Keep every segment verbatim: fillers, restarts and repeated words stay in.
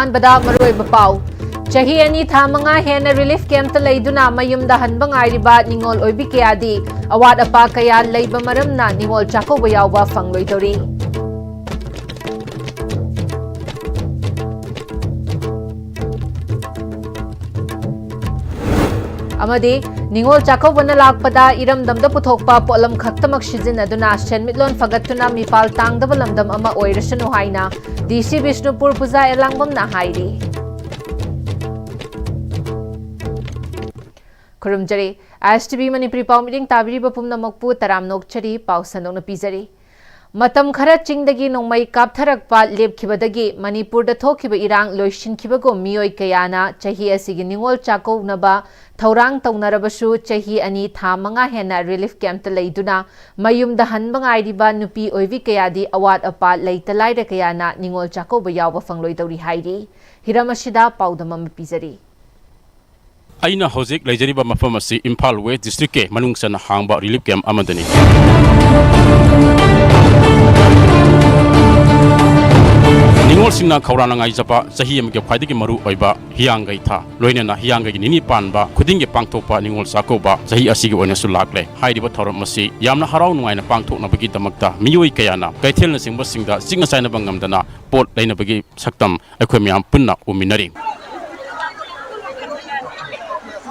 ꯑꯍꯥꯟꯕꯗ ꯃꯔꯨꯑꯣꯏꯕ ꯄꯥꯎ꯫ ꯆꯍꯤ ꯑꯅꯤ ꯊꯥ ꯃꯉꯥ ꯍꯦꯟꯅ ꯔꯤꯂꯤꯐ ꯀꯦꯝꯞꯇ ꯂꯩꯗꯨꯅ ꯃꯌꯨꯝꯗ ꯍꯟꯕ ꯉꯥꯏꯔꯤꯕ ꯅꯤꯉꯣꯜ ꯑꯣꯏꯕꯤ ꯀꯌꯥꯗꯤ ꯑꯋꯥꯠ ꯑꯄꯥ ꯀꯌꯥ ꯂꯩꯕ ꯃꯔꯝꯅ ꯅꯤꯉꯣꯜ ꯆꯥꯛꯀꯧꯕ ꯌꯥꯎꯕ ꯐꯪꯂꯣꯏꯗꯧꯔꯤ꯫ ꯑꯃꯗꯤ ꯅꯤꯉꯣꯜ ꯆꯥꯛꯀꯧꯕꯅ ꯂꯥꯛꯄꯗ ꯏꯔꯝꯗꯝꯗ ꯄꯨꯊꯣꯛꯄ ꯄꯣꯠꯂꯝ ꯈꯛꯇꯃꯛ ꯁꯤꯖꯤꯟꯅꯗꯨꯅ ꯁꯦꯟꯃꯤꯠꯂꯣꯟ ꯐꯒꯠꯇꯨꯅ ꯃꯤꯄꯥꯜ ꯇꯥꯡꯗꯕ ꯂꯝꯗꯝ ꯑꯃ ꯑꯣꯏꯔꯁꯅꯨ ꯍꯥꯏꯅ ꯗꯤ ꯁꯤ ꯕꯤꯁꯅꯨꯄꯨꯔ ꯄꯨꯖꯥ ꯑꯦꯂꯥꯡꯕꯝꯅ ꯍꯥꯏꯔꯤ꯫ ꯈꯨꯔꯨꯝꯖꯔꯤ꯫ ꯑꯥꯏ ꯑꯦꯁ ꯇꯤ ꯚꯤ ꯃꯅꯤꯄꯨꯔꯤ ꯄꯥꯎ ꯃꯤꯠꯌꯦꯡ ꯇꯥꯕꯤꯔꯤꯕ ꯄꯨꯝꯅꯃꯛꯄꯨ ꯇꯔꯥꯝꯅ ꯑꯣꯛꯆꯔꯤ꯫ ꯄꯥꯎ ꯁꯟꯗꯣꯛꯅ ꯄꯤꯖꯔꯤ꯫ ꯃꯇꯝ ꯈꯔ ꯆꯤꯡꯗꯒꯤ ꯅꯣꯡꯃꯩ ꯀꯥꯞꯊꯔꯛꯄ ꯂꯦꯞꯈꯤꯕꯗꯒꯤ ꯃꯅꯤꯄꯨꯔꯗ ꯊꯣꯛꯈꯤꯕ ꯏꯔꯥꯡ ꯂꯣꯏꯁꯤꯟꯈꯤꯕꯒꯨꯝ ꯃꯤꯑꯣꯏ ꯀꯌꯥꯅ ꯆꯍꯤ ꯑꯁꯤꯒꯤ ꯅꯤꯉꯣꯜ ꯆꯥꯛꯀꯧꯅꯕ ꯊꯧꯔꯥꯡ ꯇꯧꯅꯔꯕꯁꯨ ꯆꯍꯤ ꯑꯅꯤ ꯊꯥ ꯃꯉꯥ ꯍꯦꯟꯅ ꯔꯤꯂꯤꯐ ꯀꯦꯝꯞꯇ ꯂꯩꯗꯨꯅ ꯃꯌꯨꯝꯗ ꯍꯟꯕ ꯉꯥꯏꯔꯤꯕ ꯅꯨꯄꯤ ꯑꯣꯏꯕꯤ ꯀꯌꯥꯗꯤ ꯑꯋꯥꯠ ꯑꯄꯥ ꯂꯩꯇ ꯂꯥꯏꯔ ꯀꯌꯥꯅ ꯅꯤꯉꯣꯜ ꯆꯥꯛꯀꯧꯕ ꯌꯥꯎꯕ ꯐꯪꯂꯣꯏꯗꯧꯔꯤ ꯍꯥꯏꯔꯤ꯫ ꯍꯤꯔꯝ ꯑꯁꯤꯗ ꯄꯥꯎꯗꯝ ꯑꯃ ꯄꯤꯖꯔꯤ꯫ ꯑꯩꯅ ꯍꯧꯖꯤꯛ ꯂꯩꯖꯔꯤꯕ ꯃꯐꯝ ꯑꯁꯤ ꯏꯝꯐꯥꯜ ꯋꯦꯁ ꯗꯤꯁꯇ꯭ꯔꯤꯛꯀꯤ ꯃꯅꯨꯡ ꯆꯟꯅ ꯍꯥꯡꯕ ꯔꯤꯂꯤꯐ ꯀꯦꯝꯞ ꯑꯃꯗꯅꯤ꯫ ꯅꯤꯉꯣꯜꯁꯤꯡꯅ ꯈꯧꯔꯥꯡꯅ ꯉꯥꯏꯖꯕ ꯆꯍꯤ ꯑꯃꯒꯤ ꯈ꯭ꯋꯥꯏꯗꯒꯤ ꯃꯔꯨ ꯑꯣꯏꯕ ꯍꯤꯌꯥꯡꯒꯩ ꯊꯥ, ꯂꯣꯏꯅꯅ ꯍꯤꯌꯥꯡꯒꯩꯒꯤ ꯅꯤꯅꯤ ꯄꯥꯟꯕ ꯈꯨꯗꯤꯡꯒꯤ ꯄꯥꯡꯊꯣꯛꯄ ꯅꯤꯉꯣꯜ ꯆꯥꯛꯀꯧꯕ ꯆꯍꯤ ꯑꯁꯤꯒꯤ ꯑꯣꯏꯅꯁꯨ ꯂꯥꯛꯂꯦ꯫ ꯍꯥꯏꯔꯤꯕ ꯊꯧꯔꯝ ꯑꯁꯤ ꯌꯥꯝꯅ ꯍꯔꯥꯎ ꯅꯨꯡꯉꯥꯏꯅ ꯄꯥꯡꯊꯣꯛꯅꯕꯒꯤꯗꯃꯛꯇ ꯃꯤꯑꯣꯏ ꯀꯌꯥꯅ ꯀꯩꯊꯦꯜꯅꯆꯤꯡꯕꯁꯤꯡꯗ ꯆꯤꯛꯅ ꯆꯥꯏꯅꯕ ꯉꯝꯗꯅ ꯄꯣꯠ ꯂꯩꯅꯕꯒꯤ ꯁꯛꯇꯝ ꯑꯩꯈꯣꯏ ꯃꯌꯥꯝ ꯄꯨꯟꯅ ꯎꯃꯤꯟꯅꯔꯤ꯫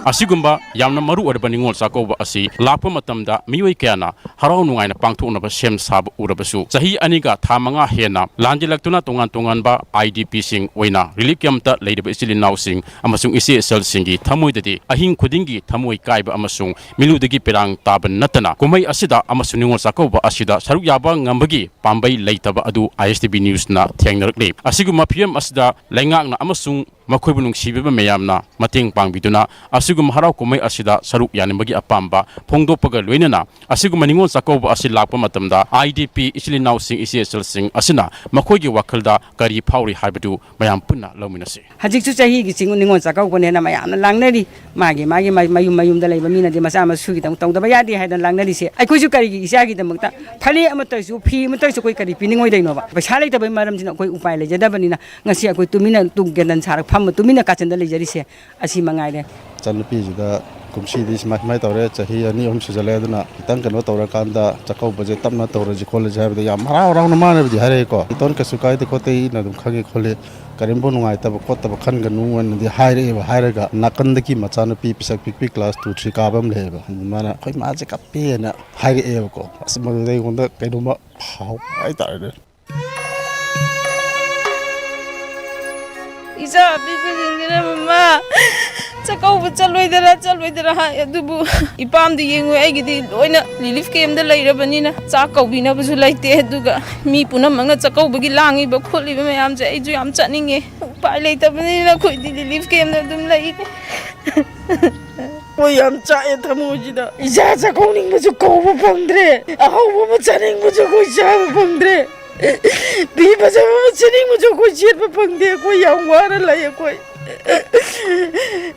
ꯑꯁꯤꯒꯨꯝꯕ ꯌꯥꯝꯅ ꯃꯔꯨ ꯑꯣꯏꯔꯕ ꯅꯤꯉꯣꯜ ꯆꯥꯛꯀꯧꯕ ꯑꯁꯤ ꯂꯥꯛꯄ ꯃꯇꯝꯗ ꯃꯤꯑꯣꯏ ꯀꯌꯥꯅ ꯍꯔꯥꯎ ꯅꯨꯡꯉꯥꯏꯅ ꯄꯥꯡꯊꯣꯛꯅꯕ ꯁꯦꯝ ꯁꯥꯕ ꯎꯔꯕꯁꯨ, ꯆꯍꯤ ꯑꯅꯤꯒ ꯊꯥ ꯃꯉꯥ ꯍꯦꯟꯅ ꯂꯥꯟꯖꯦꯜꯂꯛꯇꯨꯅ ꯇꯣꯉꯥꯟ ꯇꯣꯉꯥꯟꯕ ꯑꯥꯏ ꯗꯤ ꯄꯤꯁꯤꯡ ꯑꯣꯏꯅ ꯔꯤꯂꯤꯐ ꯀꯦꯝꯞꯇ ꯂꯩꯔꯤꯕ ꯏꯆꯤꯜ ꯏꯅꯥꯎꯁꯤꯡ ꯑꯃꯁꯨꯡ ꯏꯆꯦ ꯏꯆꯜꯁꯤꯡꯒꯤ ꯊꯃꯣꯏꯗꯗꯤ ꯑꯍꯤꯡ ꯈꯨꯗꯤꯡꯒꯤ ꯊꯃꯣꯏ ꯀꯥꯏꯕ ꯑꯃꯁꯨꯡ ꯃꯤꯠꯂꯨꯗꯒꯤ ꯄꯤꯔꯥꯡ ꯇꯥꯕ ꯅꯠꯇꯅ ꯀꯨꯝꯍꯩ ꯑꯁꯤꯗ ꯑꯃꯁꯨꯡ ꯅꯤꯉꯣꯜ ꯆꯥꯛꯀꯧꯕ ꯑꯁꯤꯗ ꯁꯔꯨꯛ ꯌꯥꯕ ꯉꯝꯕꯒꯤ ꯄꯥꯝꯕꯩ ꯂꯩꯇꯕ ꯑꯗꯨ ꯑꯥꯏ ꯑꯦꯁ ꯇꯤ ꯚꯤ ꯅ꯭ꯌꯨꯁꯅ ꯊꯦꯡꯅꯔꯛꯂꯤ꯫ ꯑꯁꯤꯒꯨꯝꯕ ꯐꯤꯕꯝ ꯑꯁꯤꯗ ꯂꯩꯉꯥꯛꯅ ꯑꯃꯁꯨꯡ ꯃꯈꯣꯏꯕꯨ ꯅꯨꯡꯁꯤꯕꯤꯕ ꯃꯌꯥꯝꯅ ꯃꯇꯦꯡ ꯄꯥꯡꯕꯤꯗꯨꯅ ꯑꯁꯤꯒꯨꯝꯕ ꯍꯔꯥꯎ ꯀꯨꯝꯍꯩ ꯑꯁꯤꯗ ꯁꯔꯨꯛ ꯌꯥꯅꯕꯒꯤ ꯑꯄꯥꯝꯕ ꯐꯣꯡꯗꯣꯛꯄꯒ ꯂꯣꯏꯅꯅ ꯑꯁꯤꯒꯨꯝꯕ ꯅꯤꯉꯣꯜ ꯆꯥꯛꯀꯧꯕ ꯑꯁꯤ ꯂꯥꯛꯄ ꯃꯇꯝꯗ ꯑꯥꯏ ꯗꯤ ꯄꯤ ꯏꯆꯤꯜ ꯏꯅꯥꯎꯁꯤꯡ, ꯏꯆꯦ ꯏꯆꯜꯁꯤꯡ ꯑꯁꯤꯅ ꯃꯈꯣꯏꯒꯤ ꯋꯥꯈꯜꯗ ꯀꯔꯤ ꯐꯥꯎꯔꯤ ꯍꯥꯏꯕꯗꯨ ꯃꯌꯥꯝ ꯄꯨꯟꯅ ꯂꯧꯃꯤꯟꯅꯁꯤ꯫ ꯍꯧꯖꯤꯛꯁꯨ ꯆꯍꯤꯒꯤ ꯆꯤꯡ ꯅꯤꯉꯣꯜ ꯆꯥꯛꯀꯧꯕꯅꯦꯅ ꯃꯌꯥꯝꯅ ꯂꯥꯡꯅꯔꯤ꯫ ꯃꯥꯒꯤ ꯃꯥꯒꯤ ꯃ-, ꯃꯌꯨꯝ ꯃꯌꯨꯝꯗ ꯂꯩꯕ ꯃꯤꯅꯗꯤ ꯃꯆꯥ ꯃꯁꯨꯒꯤꯗꯃꯛ ꯇꯧꯗꯕ ꯌꯥꯗꯦ ꯍꯥꯏꯗꯅ ꯂꯥꯡꯅꯔꯤꯁꯦ꯫ ꯑꯩꯈꯣꯏꯁꯨ ꯀꯔꯤꯒꯤ ꯏꯆꯥꯒꯤꯗꯃꯛꯇ ꯐꯅꯦꯛ ꯑꯃꯠꯇ ꯑꯣꯏꯔꯁꯨ, ꯐꯤ ꯑꯃꯠꯇ ꯑꯣꯏꯔꯁꯨ ꯑꯩꯈꯣꯏ ꯀꯔꯤ ꯄꯤꯅꯤꯡꯉꯣꯏꯗꯣꯏꯅꯣꯕ? ꯄꯩꯁꯥ ꯂꯩꯇꯕꯒꯤ ꯃꯔꯝꯁꯤꯅ ꯑꯩꯈꯣꯏ ꯎꯄꯥꯏ ꯂꯩꯖꯗꯕꯅꯤꯅ ꯉꯁꯤ ꯑꯩꯈꯣꯏ ꯇꯨꯃꯤꯟꯅ ꯇꯨꯡ ꯀꯦꯟꯗꯟ ꯁꯥꯔꯒ ꯐꯝꯃ ꯇꯨꯃꯤꯟꯅ ꯀꯥꯆꯤꯟꯗ ꯂꯩꯖꯔꯤꯁꯦ ꯑꯁꯤ ꯃꯉꯥꯏꯔꯦ꯫ ꯏꯆꯟꯅꯨꯄꯤꯁꯤꯗ ꯀꯨꯝꯁꯤꯗꯤ ꯁꯨꯃꯥꯏ ꯁꯨꯃꯥꯏ ꯇꯧꯔꯦ, ꯆꯍꯤ ꯑꯅꯤ ꯑꯍꯨꯝ ꯁꯨꯖꯜꯂꯛꯑꯦ, ꯑꯗꯨꯅ ꯈꯤꯇꯪ ꯀꯩꯅꯣ ꯇꯧꯔꯀꯥꯟꯗ ꯆꯥꯛꯀꯧꯕꯁꯦ ꯇꯞꯅ ꯇꯧꯔꯁꯤ ꯈꯣꯠꯂꯁꯤ ꯍꯥꯏꯕꯗ ꯌꯥꯝ ꯍꯔꯥꯎ ꯍꯔꯥꯎꯅ ꯃꯥꯅꯕꯨꯗꯤ ꯍꯥꯏꯔꯛꯑꯦꯀꯣ꯫ "ꯏꯇꯣꯟ, ꯀꯩꯁꯨ ꯀꯥꯏꯗꯦ ꯈꯣꯠꯇꯦ, ꯑꯩꯅ ꯑꯗꯨꯝ ꯈꯪꯉꯦ ꯈꯣꯠꯂꯦ, ꯀꯔꯤꯝꯐꯥꯎ ꯅꯨꯡꯉꯥꯏꯇꯕ ꯈꯣꯠꯇꯕ ꯈꯟꯒꯅꯨ" ꯑꯅꯗꯤ ꯍꯥꯏꯔꯛꯑꯦꯕ꯫ ꯍꯥꯏꯔꯒ ꯅꯥꯀꯟꯗꯒꯤ ꯃꯆꯥꯅꯨꯄꯤ ꯄꯤꯁꯛ ꯄꯤꯛꯄꯤ class two three ꯀꯥꯕ ꯑꯃ ꯂꯩꯌꯦꯕ, ꯃꯥꯅ "ꯑꯩꯈꯣꯏ ꯃꯥꯁꯦ ꯀꯞꯄꯦꯅ" ꯍꯥꯏꯔꯛꯑꯦꯕꯀꯣ꯫ ꯑꯁ, ꯃꯗꯨꯗ ꯑꯩꯉꯣꯟꯗ ꯀꯩꯅꯣꯝꯃ ꯐꯥꯎꯕ ꯍꯥꯏꯇꯥꯔꯦꯅꯦ꯫ ꯏꯆꯥ ꯑꯄꯤꯛꯄꯁꯤꯡꯁꯤꯅ, "ꯃꯃꯥ, ꯆꯥꯛꯀꯧꯕ ꯆꯠꯂꯣꯏꯗꯔꯥ, ꯆꯠꯂꯣꯏꯗꯔꯥ?" ꯍꯥꯏ꯫ ꯑꯗꯨꯕꯨ ꯏꯄꯥꯝꯗ ꯌꯦꯡꯉꯨ, ꯑꯩꯒꯤꯗꯤ ꯂꯣꯏꯅ relief camp ꯂꯩꯔꯕꯅꯤꯅ ꯆꯥꯛ ꯀꯧꯕꯤꯅꯕꯁꯨ ꯂꯩꯇꯦ꯫ ꯑꯗꯨꯒ ꯃꯤ ꯄꯨꯝꯅꯃꯛꯅ ꯆꯥꯛꯀꯧꯕꯒꯤ ꯂꯥꯡꯉꯤꯕ ꯈꯣꯠꯂꯤꯕ ꯃꯌꯥꯝꯁꯦ ꯑꯩꯁꯨ ꯌꯥꯝ ꯆꯠꯅꯤꯡꯉꯦ꯫ ꯎꯄꯥꯏ ꯂꯩꯇꯕꯅꯤꯅ ꯑꯩꯈꯣꯏꯗꯤ relief camp ꯑꯗꯨꯝ ꯂꯩꯔꯦ꯫ ꯑꯩꯈꯣꯏ ꯌꯥꯝ ꯆꯥꯛꯑꯦ ꯊꯃꯣꯏꯁꯤꯗ꯫ ꯏꯆꯥ ꯆꯥꯛꯀꯧꯅꯤꯡꯕꯁꯨ ꯀꯧꯕ ꯐꯪꯗ꯭ꯔꯦ, ꯑꯍꯥꯎꯕ ꯑꯃ ꯆꯥꯅꯤꯡꯕꯁꯨ ꯑꯩꯈꯣꯏ ꯆꯥꯕ ꯐꯪꯗ꯭ꯔꯦ꯫ ꯐꯤ ꯐꯖꯕ ꯑꯃ ꯁꯦꯠꯅꯤꯡꯕꯁꯨ ꯑꯩꯈꯣꯏ ꯁꯦꯠꯄ ꯐꯪꯗꯦ꯫ ꯑꯩꯈꯣꯏ ꯌꯥꯝ ꯋꯥꯅ ꯂꯩ ꯑꯩꯈꯣꯏ꯫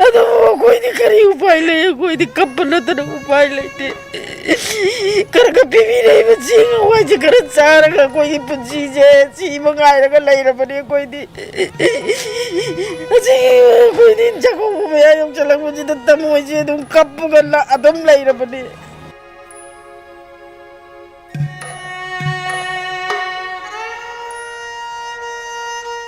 ꯑꯗꯨꯕꯨ ꯑꯩꯈꯣꯏꯗꯤ ꯀꯔꯤ ꯎꯄꯥꯏ ꯂꯩ? ꯑꯩꯈꯣꯏꯗꯤ ꯀꯞꯄ ꯅꯠꯇꯅ ꯎꯄꯥꯏ ꯂꯩꯇꯦ꯫ ꯈꯔ ꯈꯔ ꯄꯤꯕꯤꯔꯛꯏꯕ ꯆꯦꯡ ꯍꯋꯥꯏꯁꯦ ꯈꯔ ꯆꯥꯔꯒ ꯑꯩꯈꯣꯏꯒꯤ ꯄꯨꯟꯁꯤꯁꯦ ꯁꯤ ꯃꯉꯥꯏꯔꯒ ꯂꯩꯔꯕꯅꯤ ꯑꯩꯈꯣꯏꯗꯤ꯫ ꯑꯁꯤꯒꯤ ꯑꯩꯈꯣꯏꯗꯤ ꯆꯥꯛꯀꯧꯕ ꯃꯌꯥ ꯌꯧꯁꯜꯂꯛꯄꯁꯤꯗ ꯊꯃꯣꯏꯁꯦ ꯑꯗꯨꯝ ꯀꯞꯄꯒ ꯂ-, ꯑꯗꯨꯝ ꯂꯩꯔꯕꯅꯤ꯫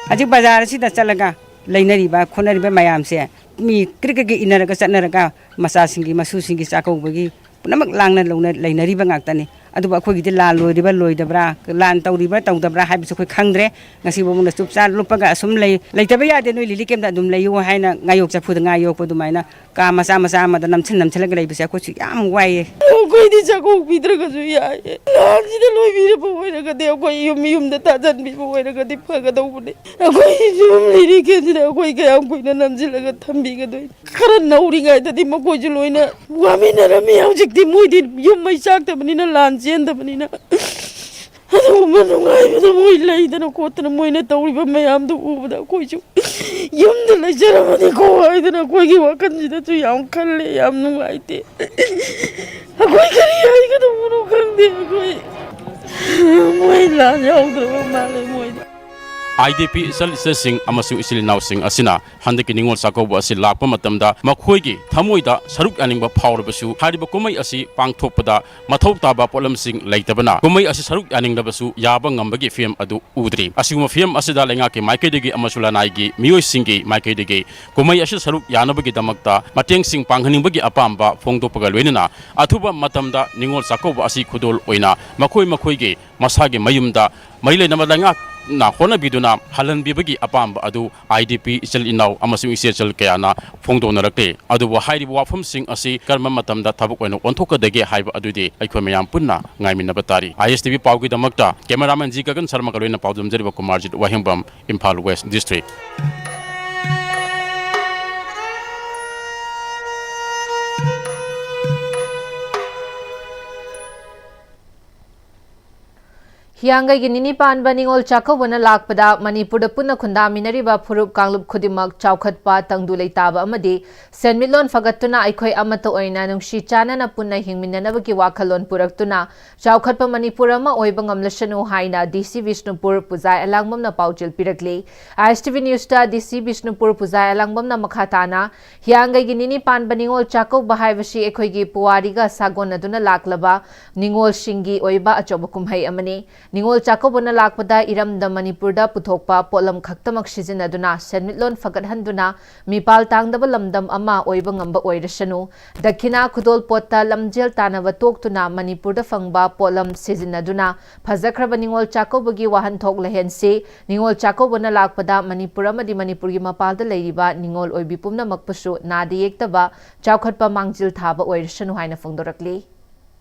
ꯍꯧꯖꯤꯛ ꯕꯖꯥꯔ ꯑꯁꯤꯗ ꯆꯠꯂꯒ ꯂꯩꯅꯔꯤꯕ ꯈꯣꯠꯅꯔꯤꯕ ꯃꯌꯥꯝꯁꯦ ꯃꯤ ꯀ꯭ꯔꯤꯛ ꯀ꯭ꯔꯤꯛ ꯏꯟꯅꯔꯒ ꯆꯠꯅꯔꯒ ꯃꯆꯥꯁꯤꯡꯒꯤ, ꯃꯁꯨꯁꯤꯡꯒꯤ ꯆꯥꯛꯀꯧꯕꯒꯤ ꯄꯨꯝꯅꯃꯛ ꯂꯥꯡꯅ ꯂꯧꯅ ꯂꯩꯅꯔꯤꯕ ꯉꯥꯛꯇꯅꯤ꯫ ꯑꯗꯨꯕꯨ ꯑꯩꯈꯣꯏꯒꯤꯗꯤ ꯂꯥꯟ ꯂꯣꯏꯔꯤꯕ꯭ꯔꯥ ꯂꯣꯏꯗꯕ꯭ꯔꯥ, ꯂꯥꯟ ꯇꯧꯔꯤꯕ꯭ꯔꯥ ꯇꯧꯗꯕ꯭ꯔꯥ ꯍꯥꯏꯕꯁꯨ ꯑꯩꯈꯣꯏ ꯈꯪꯗ꯭ꯔꯦ꯫ ꯉꯁꯤ ꯐꯥꯎꯕꯅ ꯆꯨꯞꯆꯥꯞ ꯂꯨꯞꯄꯒ ꯑꯁꯨꯝ ꯂꯩ꯫ ꯂꯩꯇꯕ ꯌꯥꯗꯦ, ꯅꯣꯏ ꯂꯤꯂꯤ ꯀꯦꯝꯗ ꯑꯗꯨꯝ ꯂꯩꯌꯨ ꯍꯥꯏꯅ ꯉꯥ ꯌꯣꯛ ꯆꯐꯨꯗ ꯉꯥ ꯌꯣꯛꯄ ꯑꯗꯨꯃꯥꯏꯅ ꯀꯥ ꯃꯆꯥ ꯃꯆꯥ ꯑꯃꯗ ꯅꯝꯁꯤꯟ ꯅꯝꯁꯤꯜꯂꯒ ꯂꯩꯕꯁꯦ ꯑꯩꯈꯣꯏꯁꯨ ꯌꯥꯝ ꯋꯥꯏꯌꯦ꯫ ꯑꯩꯈꯣꯏꯗꯤ ꯆꯥꯛꯀꯧꯕꯤꯗ꯭ꯔꯒꯁꯨ ꯌꯥꯏꯌꯦ꯫ ꯂꯥꯟꯁꯤꯗ ꯂꯣꯏꯕꯤꯔꯕ ꯑꯣꯏꯔꯒꯗꯤ, ꯑꯩꯈꯣꯏ ꯌꯨꯝ ꯌꯨꯝꯗ ꯊꯥꯖꯟꯕꯤꯕ ꯑꯣꯏꯔꯒꯗꯤ ꯐꯒꯗꯧꯕꯅꯦ꯫ ꯑꯩꯈꯣꯏ ꯌꯨꯝ ꯂꯤꯂꯤ ꯀꯦꯝꯁꯤꯗ ꯑꯩꯈꯣꯏ ꯀꯌꯥꯝ ꯀꯨꯏꯅ ꯅꯝꯁꯤꯜꯂꯒ ꯊꯝꯕꯤꯒꯗꯣꯏꯅꯣ? ꯈꯔ ꯅꯧꯔꯤꯉꯩꯗꯗꯤ ꯃꯈꯣꯏꯁꯨ ꯂꯣꯏꯅ ꯋꯥꯃꯤꯟꯅꯔꯝꯃꯤ꯫ ꯍꯧꯖꯤꯛꯇꯤ ꯃꯣꯏꯗꯤ ꯌꯨꯝ ꯃꯩ ꯆꯥꯛꯇꯕꯅꯤꯅ, ꯂꯥꯟ ꯆꯦꯟꯗꯕꯅꯤꯅ, ꯑꯗꯨꯒꯨꯝꯕ ꯅꯨꯡꯉꯥꯏꯕꯗꯣ ꯃꯣꯏ ꯂꯩꯗꯅ ꯈꯣꯠꯇꯅ ꯃꯣꯏꯅ ꯇꯧꯔꯤꯕ ꯃꯌꯥꯝꯗꯣ ꯎꯕꯗ ꯑꯩꯈꯣꯏꯁꯨ ꯌꯨꯝꯗ ꯂꯩꯖꯔꯝꯃꯗꯤꯀꯣ ꯍꯥꯏꯗꯅ ꯑꯩꯈꯣꯏꯒꯤ ꯋꯥꯈꯜꯁꯤꯗꯁꯨ ꯌꯥꯝ ꯈꯜꯂꯦ, ꯌꯥꯝ ꯅꯨꯡꯉꯥꯏꯇꯦ꯫ ꯑꯩꯈꯣꯏ ꯀꯔꯤ ꯍꯥꯏꯒꯗꯧꯕꯅꯣ ꯈꯪꯗꯦ꯫ ꯑꯩꯈꯣꯏ ꯃꯣꯏ ꯂꯥꯟ ꯌꯥꯎꯗ꯭ꯔꯕ ꯃꯥꯜꯂꯦ ꯃꯣꯏꯗ꯫ ꯑꯥꯏ ꯗꯤ ꯄꯤ ꯏꯆꯜ ꯏꯆꯦꯁꯤꯡ ꯑꯃꯁꯨꯡ ꯏꯆꯤꯜ ꯏꯅꯥꯎꯁꯤꯡ ꯑꯁꯤꯅ ꯍꯟꯗꯛꯀꯤ ꯅꯤꯉꯣꯜ ꯆꯥꯛꯀꯧꯕ ꯑꯁꯤ ꯂꯥꯛꯄ ꯃꯇꯝꯗ ꯃꯈꯣꯏꯒꯤ ꯊꯃꯣꯏꯗ ꯁꯔꯨꯛ ꯌꯥꯅꯤꯡꯕ ꯐꯥꯎꯔꯕꯁꯨ, ꯍꯥꯏꯔꯤꯕ ꯀꯨꯝꯍꯩ ꯑꯁꯤ ꯄꯥꯡꯊꯣꯛꯄꯗ ꯃꯊꯧ ꯇꯥꯕ ꯄꯣꯠꯂꯝꯁꯤꯡ ꯂꯩꯇꯕꯅ ꯀꯨꯝꯍꯩ ꯑꯁꯤ ꯁꯔꯨꯛ ꯌꯥꯅꯤꯡꯂꯕꯁꯨ ꯌꯥꯕ ꯉꯝꯕꯒꯤ ꯐꯤꯚꯝ ꯑꯗꯨ ꯎꯗ꯭ꯔꯤ꯫ ꯑꯁꯤꯒꯨꯝꯕ ꯐꯤꯚꯝ ꯑꯁꯤꯗ ꯂꯩꯉꯥꯛꯀꯤ ꯃꯥꯏꯀꯩꯗꯒꯤ ꯑꯃꯁꯨꯡ ꯂꯅꯥꯏꯒꯤ ꯃꯤꯑꯣꯏꯁꯤꯡꯒꯤ ꯃꯥꯏꯀꯩꯗꯒꯤ ꯀꯨꯝꯍꯩ ꯑꯁꯤꯗ ꯁꯔꯨꯛ ꯌꯥꯅꯕꯒꯤꯗꯃꯛꯇ ꯃꯇꯦꯡꯁꯤꯡ ꯄꯥꯡꯍꯟꯅꯤꯡꯕꯒꯤ ꯑꯄꯥꯝꯕ ꯐꯣꯡꯗꯣꯛꯄꯒ ꯂꯣꯏꯅꯅ ꯑꯊꯨꯕ ꯃꯇꯝꯗ ꯅꯤꯉꯣꯜ ꯆꯥꯛꯀꯧꯕ ꯑꯁꯤ ꯈꯨꯗꯣꯜ ꯑꯣꯏꯅ ꯃꯈꯣꯏ ꯃꯈꯣꯏꯒꯤ ꯃꯁꯥꯒꯤ ꯃꯌꯨꯝꯗ ꯃꯔꯤ ꯂꯩꯅꯕ ꯂꯩꯉꯥꯛꯅ ꯍꯣꯠꯅꯕꯤꯗꯨꯅ ꯍꯜꯍꯟꯕꯤꯕꯒꯤ ꯑꯄꯥꯝꯕ ꯑꯗꯨ ꯑꯥꯏ ꯗꯤ ꯄꯤ ꯏꯆꯤꯜ ꯏꯅꯥꯎ ꯑꯃꯁꯨꯡ ꯏꯆꯦ ꯏꯆꯜ ꯀꯌꯥꯅ ꯐꯣꯡꯗꯣꯛꯅꯔꯛꯂꯦ꯫ ꯑꯗꯨꯕꯨ ꯍꯥꯏꯔꯤꯕ ꯋꯥꯐꯝꯁꯤꯡ ꯑꯁꯤ ꯀꯔꯝꯕ ꯃꯇꯝꯗ ꯊꯕꯛ ꯑꯣꯏꯅ ꯑꯣꯟꯊꯣꯛꯀꯗꯒꯦ ꯍꯥꯏꯕ ꯑꯗꯨꯗꯤ ꯑꯩꯈꯣꯏ ꯃꯌꯥꯝ ꯄꯨꯟꯅ ꯉꯥꯏꯃꯤꯟꯅꯕ ꯇꯥꯔꯤ꯫ ꯑꯥꯏ ꯑꯦꯁ T V ꯄꯥꯎꯒꯤꯗꯃꯛꯇ cameraman G Gagan ꯁꯔꯃꯒ ꯂꯣꯏꯅꯅ ꯄꯥꯎꯗꯝꯖꯔꯤꯕ ꯀꯨꯃꯥꯔꯖꯤꯠ ꯋꯥꯍꯦꯡꯕꯝ, ꯏꯝꯐꯥꯜ ꯋꯦꯁ ꯗꯤꯁꯇ꯭ꯔꯤꯛ꯫ ꯍꯤꯌꯥꯡꯒꯩꯒꯤ ꯅꯤꯅꯤ ꯄꯥꯟꯕ ꯅꯤꯉꯣꯜ ꯆꯥꯛꯀꯧꯕꯅ ꯂꯥꯛꯄꯗ ꯃꯅꯤꯄꯨꯔꯗ ꯄꯨꯟꯅ ꯈꯨꯟꯗꯥꯃꯤꯟꯅꯔꯤꯕ ꯐꯨꯔꯨꯞ ꯀꯥꯡꯂꯨꯞ ꯈꯨꯗꯤꯡꯃꯛ ꯆꯥꯎꯈꯠꯄ, ꯇꯪꯗꯨ ꯂꯩꯇꯥꯕ ꯑꯃꯗꯤ ꯁꯦꯟꯃꯤꯠꯂꯣꯟ ꯐꯒꯠꯇꯨꯅ ꯑꯩꯈꯣꯏ ꯑꯃꯠꯇ ꯑꯣꯏꯅ ꯅꯨꯡꯁꯤ ꯆꯥꯟꯅꯅ ꯄꯨꯟꯅ ꯍꯤꯡꯃꯤꯟꯅꯅꯕꯒꯤ ꯋꯥꯈꯜꯂꯣꯟ ꯄꯨꯔꯛꯇꯨꯅ ꯆꯥꯎꯈꯠꯄ ꯃꯅꯤꯄꯨꯔ ꯑꯃ ꯑꯣꯏꯕ ꯉꯝꯂꯁꯅꯨ ꯍꯥꯏꯅ ꯗꯤ ꯁꯤ ꯕꯤꯁꯅꯨꯄꯨꯔ ꯄꯨꯖꯥ ꯑꯦꯂꯥꯡꯕꯝꯅ ꯄꯥꯎꯖꯦꯜ ꯄꯤꯔꯛꯂꯤ꯫ ꯑꯥꯏ ꯑꯦꯁ ꯇꯤ ꯚꯤ ꯅ꯭ꯌꯨꯁꯇ ꯗꯤ ꯁꯤ ꯕꯤꯁꯅꯨꯄꯨꯔ ꯄꯨꯖꯥ ꯑꯦꯂꯥꯡꯕꯝꯅ ꯃꯈꯥ ꯇꯥꯅ ꯍꯤꯌꯥꯡꯒꯩꯒꯤ ꯅꯤꯅꯤ ꯄꯥꯟꯕ ꯅꯤꯉꯣꯜ ꯆꯥꯛꯀꯧꯕ ꯍꯥꯏꯕꯁꯤ ꯑꯩꯈꯣꯏꯒꯤ ꯄꯨꯋꯥꯔꯤꯒ ꯁꯥꯒꯣꯟꯅꯗꯨꯅ ꯂꯥꯛꯂꯕ ꯅꯤꯉꯣꯜꯁꯤꯡꯒꯤ ꯑꯣꯏꯕ ꯑꯆꯧꯕ ꯀꯨꯝꯍꯩ ꯑꯃꯅꯤ꯫ ꯅꯤꯉꯣꯜ ꯆꯥꯛꯀꯧꯕꯅ ꯂꯥꯛꯄꯗ ꯏꯔꯝꯗꯝ ꯃꯅꯤꯄꯨꯔꯗ ꯄꯨꯊꯣꯛꯄ ꯄꯣꯠꯂꯝ ꯈꯛꯇꯃꯛ ꯁꯤꯖꯤꯟꯅꯗꯨꯅ ꯁꯦꯟꯃꯤꯠꯂꯣꯟ ꯐꯒꯠꯍꯟꯗꯨꯅ ꯃꯤꯄꯥꯜ ꯇꯥꯡꯗꯕ ꯂꯝꯗꯝ ꯑꯃ ꯑꯣꯏꯕ ꯉꯝꯕ ꯑꯣꯏꯔꯁꯅꯨ꯫ ꯗꯈꯤꯅꯥ ꯈꯨꯗꯣꯜꯄꯣꯠꯇ ꯂꯝꯖꯦꯜ ꯇꯥꯟꯅꯕ ꯇꯣꯛꯇꯨꯅ ꯃꯅꯤꯄꯨꯔꯗ ꯐꯪꯕ ꯄꯣꯠꯂꯝ ꯁꯤꯖꯤꯟꯅꯗꯨꯅ ꯐꯖꯈ꯭ꯔꯕ ꯅꯤꯉꯣꯜ ꯆꯥꯛꯀꯧꯕꯒꯤ ꯋꯥꯍꯟꯊꯣꯛ ꯂꯩꯍꯟꯁꯤ꯫ ꯅꯤꯉꯣꯜ ꯆꯥꯛꯀꯧꯕꯅ ꯂꯥꯛꯄꯗ ꯃꯅꯤꯄꯨꯔ ꯑꯃꯗꯤ ꯃꯅꯤꯄꯨꯔꯒꯤ ꯃꯄꯥꯜꯗ ꯂꯩꯔꯤꯕ ꯅꯤꯉꯣꯜ ꯑꯣꯏꯕꯤ ꯄꯨꯝꯅꯃꯛꯄꯨꯁꯨ ꯅꯥꯗ ꯌꯦꯛꯇꯕ, ꯆꯥꯎꯈꯠꯄ ꯃꯥꯡꯖꯤꯜ ꯊꯥꯕ ꯑꯣꯏꯔꯁꯅꯨ ꯍꯥꯏꯅ ꯐꯣꯡꯗꯣꯔꯛꯂꯤ꯫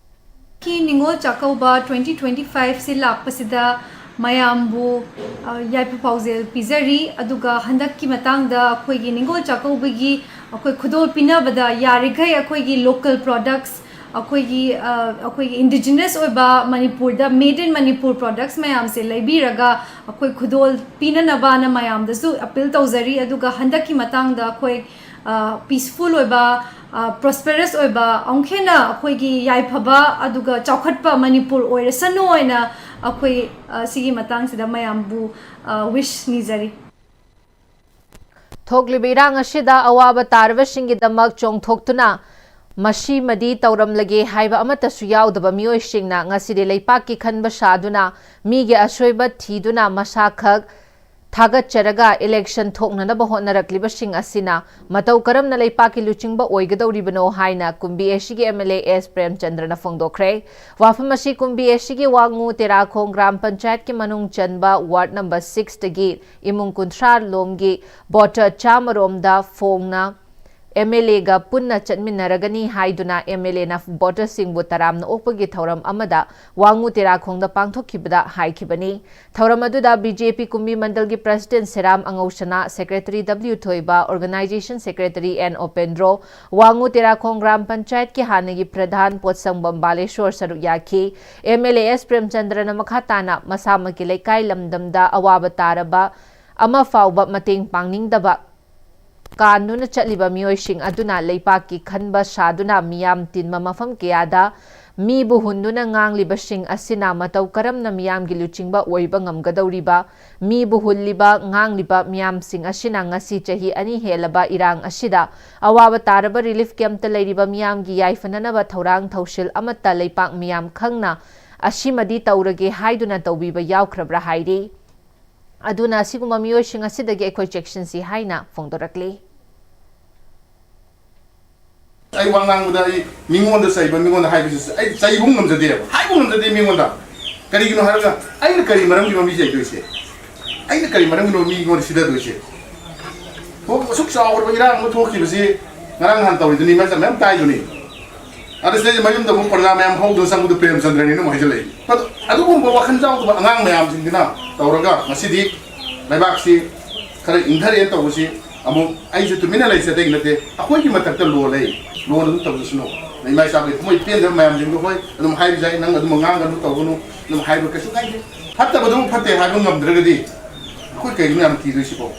ꯀꯤ ꯅꯤꯉꯣꯜ ꯆꯥꯛꯀꯧꯕ twenty twenty-five ꯁꯤ ꯂꯥꯛꯄꯁꯤꯗ ꯃꯌꯥꯝꯕꯨ, ꯑ, ꯌꯥꯏꯐ ꯄꯥꯎꯖꯦꯜ ꯄꯤꯖꯔꯤ꯫ ꯑꯗꯨꯒ ꯍꯟꯗꯛꯀꯤ ꯃꯇꯥꯡꯗ ꯑꯩꯈꯣꯏꯒꯤ ꯅꯤꯉꯣꯜ ꯆꯥꯛꯀꯧꯕꯒꯤ ꯑꯩꯈꯣꯏ ꯈꯨꯗꯣꯜ ꯄꯤꯅꯕꯗ ꯌꯥꯔꯤꯈꯩ ꯑꯩꯈꯣꯏꯒꯤ local products, ꯑꯩꯈꯣꯏꯒꯤ, ꯑ, ꯑꯩꯈꯣꯏꯒꯤ indigenous ꯑꯣꯏꯕ ꯃꯅꯤꯄꯨꯔꯗ made in Manipur products ꯃꯌꯥꯝꯁꯦ ꯂꯩꯕꯤꯔꯒ ꯑꯩꯈꯣꯏ ꯈꯨꯗꯣꯜ ꯄꯤꯅꯅꯕꯅ ꯃꯌꯥꯝꯗꯁꯨ appeal ꯇꯧꯖꯔꯤ꯫ ꯑꯗꯨꯒ ꯍꯟꯗꯛꯀꯤ ꯃꯇꯥꯡꯗ ꯑꯩꯈꯣꯏ, ꯑ, peaceful ꯑꯣꯏꯕ, ꯑ, prosperous ꯑꯣꯏꯕ, ꯑꯃꯨꯛ ꯍꯦꯟꯅ ꯑꯩꯈꯣꯏꯒꯤ ꯌꯥꯏꯐꯕ ꯑꯗꯨꯒ ꯆꯥꯎꯈꯠꯄ ꯃꯅꯤꯄꯨꯔ ꯑꯣꯏꯔꯁꯅꯨ ꯍꯥꯏꯅ ꯑꯩꯈꯣꯏ, ꯑ, ꯁꯤꯒꯤ ꯃꯇꯥꯡꯁꯤꯗ ꯃꯌꯥꯝꯕꯨ, ꯑ, wish ꯅꯤꯖꯔꯤ꯫ ꯊꯣꯛꯂꯤꯕ ꯏꯔꯥꯡ ꯑꯁꯤꯗ ꯑꯋꯥꯕ ꯇꯥꯔꯕꯁꯤꯡꯒꯤꯗꯃꯛ ꯆꯣꯡꯊꯣꯛꯇꯨꯅ ꯃꯁꯤꯃꯗꯤ ꯇꯧꯔꯝꯂꯒꯦ ꯍꯥꯏꯕ ꯑꯃꯠꯇꯁꯨ ꯌꯥꯎꯗꯕ ꯃꯤꯑꯣꯏꯁꯤꯡꯅ ꯉꯁꯤꯗꯤ ꯂꯩꯄꯥꯛꯀꯤ ꯈꯟꯕ ꯁꯥꯗꯨꯅ ꯃꯤꯒꯤ ꯑꯁꯣꯏꯕ ꯊꯤꯗꯨꯅ ꯃꯁꯥꯈꯛ ꯊꯥꯒꯠꯆꯔꯒ election ꯊꯣꯛꯅꯅꯕ ꯍꯣꯠꯅꯔꯛꯂꯤꯕꯁꯤꯡ ꯑꯁꯤꯅ ꯃꯇꯧ ꯀꯔꯝꯅ ꯂꯩꯄꯥꯛꯀꯤ ꯂꯨꯆꯤꯡꯕ ꯑꯣꯏꯒꯗꯧꯔꯤꯕꯅꯣ ꯍꯥꯏꯅ ꯀꯨꯝꯕꯤ ꯑꯦꯁꯤꯒꯤ MLA ꯑꯦꯁ ꯄ꯭ꯔꯦꯝꯆꯟꯗ꯭ꯔꯅ ꯐꯣꯡꯗꯣꯛꯈ꯭ꯔꯦ꯫ ꯋꯥꯐꯝ ꯑꯁꯤ ꯀꯨꯝꯕꯤ ꯑꯦꯁꯤꯒꯤ ꯋꯥꯉꯨ ꯇꯦꯔꯥꯈꯣꯡ ꯒ꯭ꯔꯥꯝ ꯄꯟꯆꯥꯌꯠꯀꯤ ꯃꯅꯨꯡ ꯆꯟꯕ ward number six ꯇꯒꯤ ꯏꯃꯨꯡ ꯀꯨꯟꯊ꯭ꯔꯥ ꯂꯣꯝꯒꯤ voter ꯆꯥꯝꯃ ꯔꯣꯝꯗ ꯐꯣꯡꯅ MLA ꯒ ꯄꯨꯟꯅ ꯆꯠꯃꯤꯟꯅꯔꯒꯅꯤ ꯍꯥꯏꯗꯨꯅ MLA ꯅ voter ꯁꯤꯡꯕꯨ ꯇꯔꯥꯝꯅ ꯑꯣꯛꯄꯒꯤ ꯊꯧꯔꯝ ꯑꯃꯗ ꯋꯥꯉꯨ ꯇꯦꯔꯥꯈꯣꯡꯗ ꯄꯥꯡꯊꯣꯛꯈꯤꯕꯗ ꯍꯥꯏꯈꯤꯕꯅꯤ꯫ ꯊꯧꯔꯝ ꯑꯗꯨꯗ BJP ꯀꯨꯝꯕꯤ ꯃꯟꯗꯜꯒꯤ president ꯁꯦꯔꯥꯝ ꯑꯉꯧꯁꯅꯥ, secretary W Thoiba, organization secretary N ꯎꯄꯦꯟꯗ꯭ꯔꯣ, ꯋꯥꯉꯨ ꯇꯦꯔꯥꯈꯣꯡ ꯒ꯭ꯔꯥꯝ ꯄꯟꯆꯥꯌꯠꯀꯤ ꯍꯥꯟꯅꯒꯤ ꯄ꯭ꯔꯙꯥꯟ ꯄꯣꯠꯁꯪꯕꯝ ꯕꯥꯂꯦꯁꯣꯔ ꯁꯔꯨꯛ ꯌꯥꯈꯤ꯫ MLA ꯑꯦꯁ ꯄ꯭ꯔꯦꯝꯆꯟꯗ꯭ꯔꯅ ꯃꯈꯥ ꯇꯥꯅ ꯃꯁꯥꯃꯛꯀꯤ ꯂꯩꯀꯥꯏ ꯂꯝꯗꯝꯗ ꯑꯋꯥꯕ ꯇꯥꯔꯕ ꯑꯃ ꯐꯥꯎꯕ ꯃꯇꯦꯡ ꯄꯥꯡꯅꯤꯡꯗꯕ ꯀꯥꯟꯗꯨꯅ ꯆꯠꯂꯤꯕ ꯃꯤꯑꯣꯏꯁꯤꯡ ꯑꯗꯨꯅ ꯂꯩꯄꯥꯛꯀꯤ ꯈꯟꯕ ꯁꯥꯗꯨꯅ ꯃꯤꯌꯥꯝ ꯇꯤꯟꯕ ꯃꯐꯝ ꯀꯌꯥꯗ ꯃꯤꯕꯨ ꯍꯨꯟꯗꯨꯅ ꯉꯥꯡꯂꯤꯕꯁꯤꯡ ꯑꯁꯤꯅ ꯃꯇꯧ ꯀꯔꯝꯅ ꯃꯤꯌꯥꯝꯒꯤ ꯂꯨꯆꯤꯡꯕ ꯑꯣꯏꯕ ꯉꯝꯒꯗꯧꯔꯤꯕ? ꯃꯤꯕꯨ ꯍꯨꯜꯂꯤꯕ, ꯉꯥꯡꯂꯤꯕ ꯃꯤꯌꯥꯝꯁꯤꯡ ꯑꯁꯤꯅ ꯉꯁꯤ ꯆꯍꯤ ꯑꯅꯤ ꯍꯦꯜꯂꯕ ꯏꯔꯥꯡ ꯑꯁꯤꯗ ꯑꯋꯥꯕ ꯇꯥꯔꯕ relief camp ꯇ ꯂꯩꯔꯤꯕ ꯃꯤꯌꯥꯝꯒꯤ ꯌꯥꯏꯐꯅꯅꯕ ꯊꯧꯔꯥꯡ ꯊꯧꯁꯤꯜ ꯑꯃꯠꯇ ꯂꯩꯄꯥꯛ ꯃꯤꯌꯥꯝ ꯈꯪꯅ ꯑꯁꯤꯃꯗꯤ ꯇꯧꯔꯒꯦ ꯍꯥꯏꯗꯨꯅ ꯇꯧꯕꯤꯕ ꯌꯥꯎꯈ꯭ꯔꯕ꯭ꯔꯥ ꯍꯥꯏꯔꯤ꯫ ꯑꯗꯨꯅ ꯑꯁꯤꯒꯨꯝꯕ ꯃꯤꯑꯣꯏꯁꯤꯡ ꯑꯁꯤꯗꯒꯤ ꯑꯩꯈꯣꯏ ꯆꯦꯛꯁꯤꯟꯁꯤ ꯍꯥꯏꯅ ꯐꯣꯡꯗꯣꯔꯛꯂꯤ꯫ ꯑꯩ ꯋꯥ ꯉꯥꯡꯕꯗ ꯑꯩ ꯃꯤꯉꯣꯟꯗ ꯆꯩꯕ, ꯃꯤꯉꯣꯟꯗ ꯍꯥꯏꯕꯁꯨ ꯑꯩ ꯆꯩꯕ ꯉꯝꯖꯗꯦꯕ, ꯍꯥꯏꯕ ꯉꯝꯖꯗꯦ ꯃꯤꯉꯣꯟꯗ꯫ ꯀꯔꯤꯒꯤꯅꯣ ꯍꯥꯏꯔꯒ ꯑꯩꯅ ꯀꯔꯤ ꯃꯔꯝꯒꯤꯅꯣ ꯃꯤ ꯆꯩꯗꯣꯏꯁꯦ? ꯑꯩꯅ ꯀꯔꯤ ꯃꯔꯝꯒꯤꯅꯣ ꯃꯤꯉꯣꯟꯗ ꯁꯤꯗꯗꯣꯏꯁꯦ? ꯊꯣꯛ-, ꯑꯁꯨꯛ ꯆꯥꯎꯈ꯭ꯔꯕ ꯏꯔꯥꯡ ꯑꯃ ꯊꯣꯛꯈꯤꯕꯁꯤ ꯉꯔꯥꯡ ꯅꯍꯥꯟ ꯇꯧꯔꯤꯗꯨꯅꯤ, ꯃꯌꯥꯝ ꯇꯥꯏꯗꯨꯅꯤ꯫ ꯑꯗ ꯁꯤꯗꯩꯁꯤ ꯃꯌꯨꯝꯗ ꯑꯃꯨꯛ ꯄ꯭ꯔꯖꯥ ꯃꯌꯥꯝ ꯍꯧꯗꯨꯅ ꯆꯪꯕꯗꯨ ꯄ꯭ꯔꯦꯝꯆꯟꯗ꯭ꯔꯅꯤꯅ ꯑꯃꯨꯛ ꯍꯥꯏꯖꯤꯜꯂꯛꯏ꯫ ꯑꯗꯣ ꯑꯗꯨꯒꯨꯝꯕ ꯋꯥꯈꯜ ꯌꯥꯎꯗꯕ ꯑꯉꯥꯡ ꯃꯌꯥꯝꯁꯤꯡꯁꯤꯅ ꯇꯧꯔꯒ ꯉꯁꯤꯗꯤ ꯂꯩꯕꯥꯛꯁꯤ ꯈꯔ ꯏꯪꯊꯔꯦꯅ ꯇꯧꯕꯁꯤ ꯑꯃꯨꯛ ꯑꯩꯁꯦ ꯇꯨꯃꯤꯟꯅ ꯂꯩꯁꯦ ꯑꯇꯩꯒꯤ ꯅꯠꯇꯦ, ꯑꯩꯈꯣꯏꯒꯤ ꯃꯊꯛꯇ ꯂꯣ ꯂꯩ, ꯂꯣꯟ ꯑꯗꯨꯝ ꯇꯧꯖꯁꯅꯨ꯫ ꯏꯃꯥ ꯏꯆꯥꯈꯩ ꯊꯃꯣꯏ ꯄꯦꯟꯗꯕ ꯃꯌꯥꯝꯁꯤꯡꯗꯣ ꯍꯣꯏ ꯑꯗꯨꯝ ꯍꯥꯏꯕ ꯌꯥꯏ, ꯅꯪ ꯑꯗꯨꯝ ꯉꯥꯡꯒꯅꯨ ꯇꯧꯒꯅꯨ ꯑꯗꯨꯝ ꯍꯥꯏꯕ ꯀꯩꯁꯨ ꯀꯥꯏꯗꯦ꯫ ꯐꯠꯇꯕꯗꯨꯕꯨ ꯐꯠꯇꯦ ꯍꯥꯏꯕ ꯉꯝꯗ꯭ꯔꯒꯗꯤ ꯑꯩꯈꯣꯏ ꯀꯩꯒꯤꯅꯣ ꯌꯥꯝ ꯀꯤꯗꯣꯏꯁꯤꯕꯣ?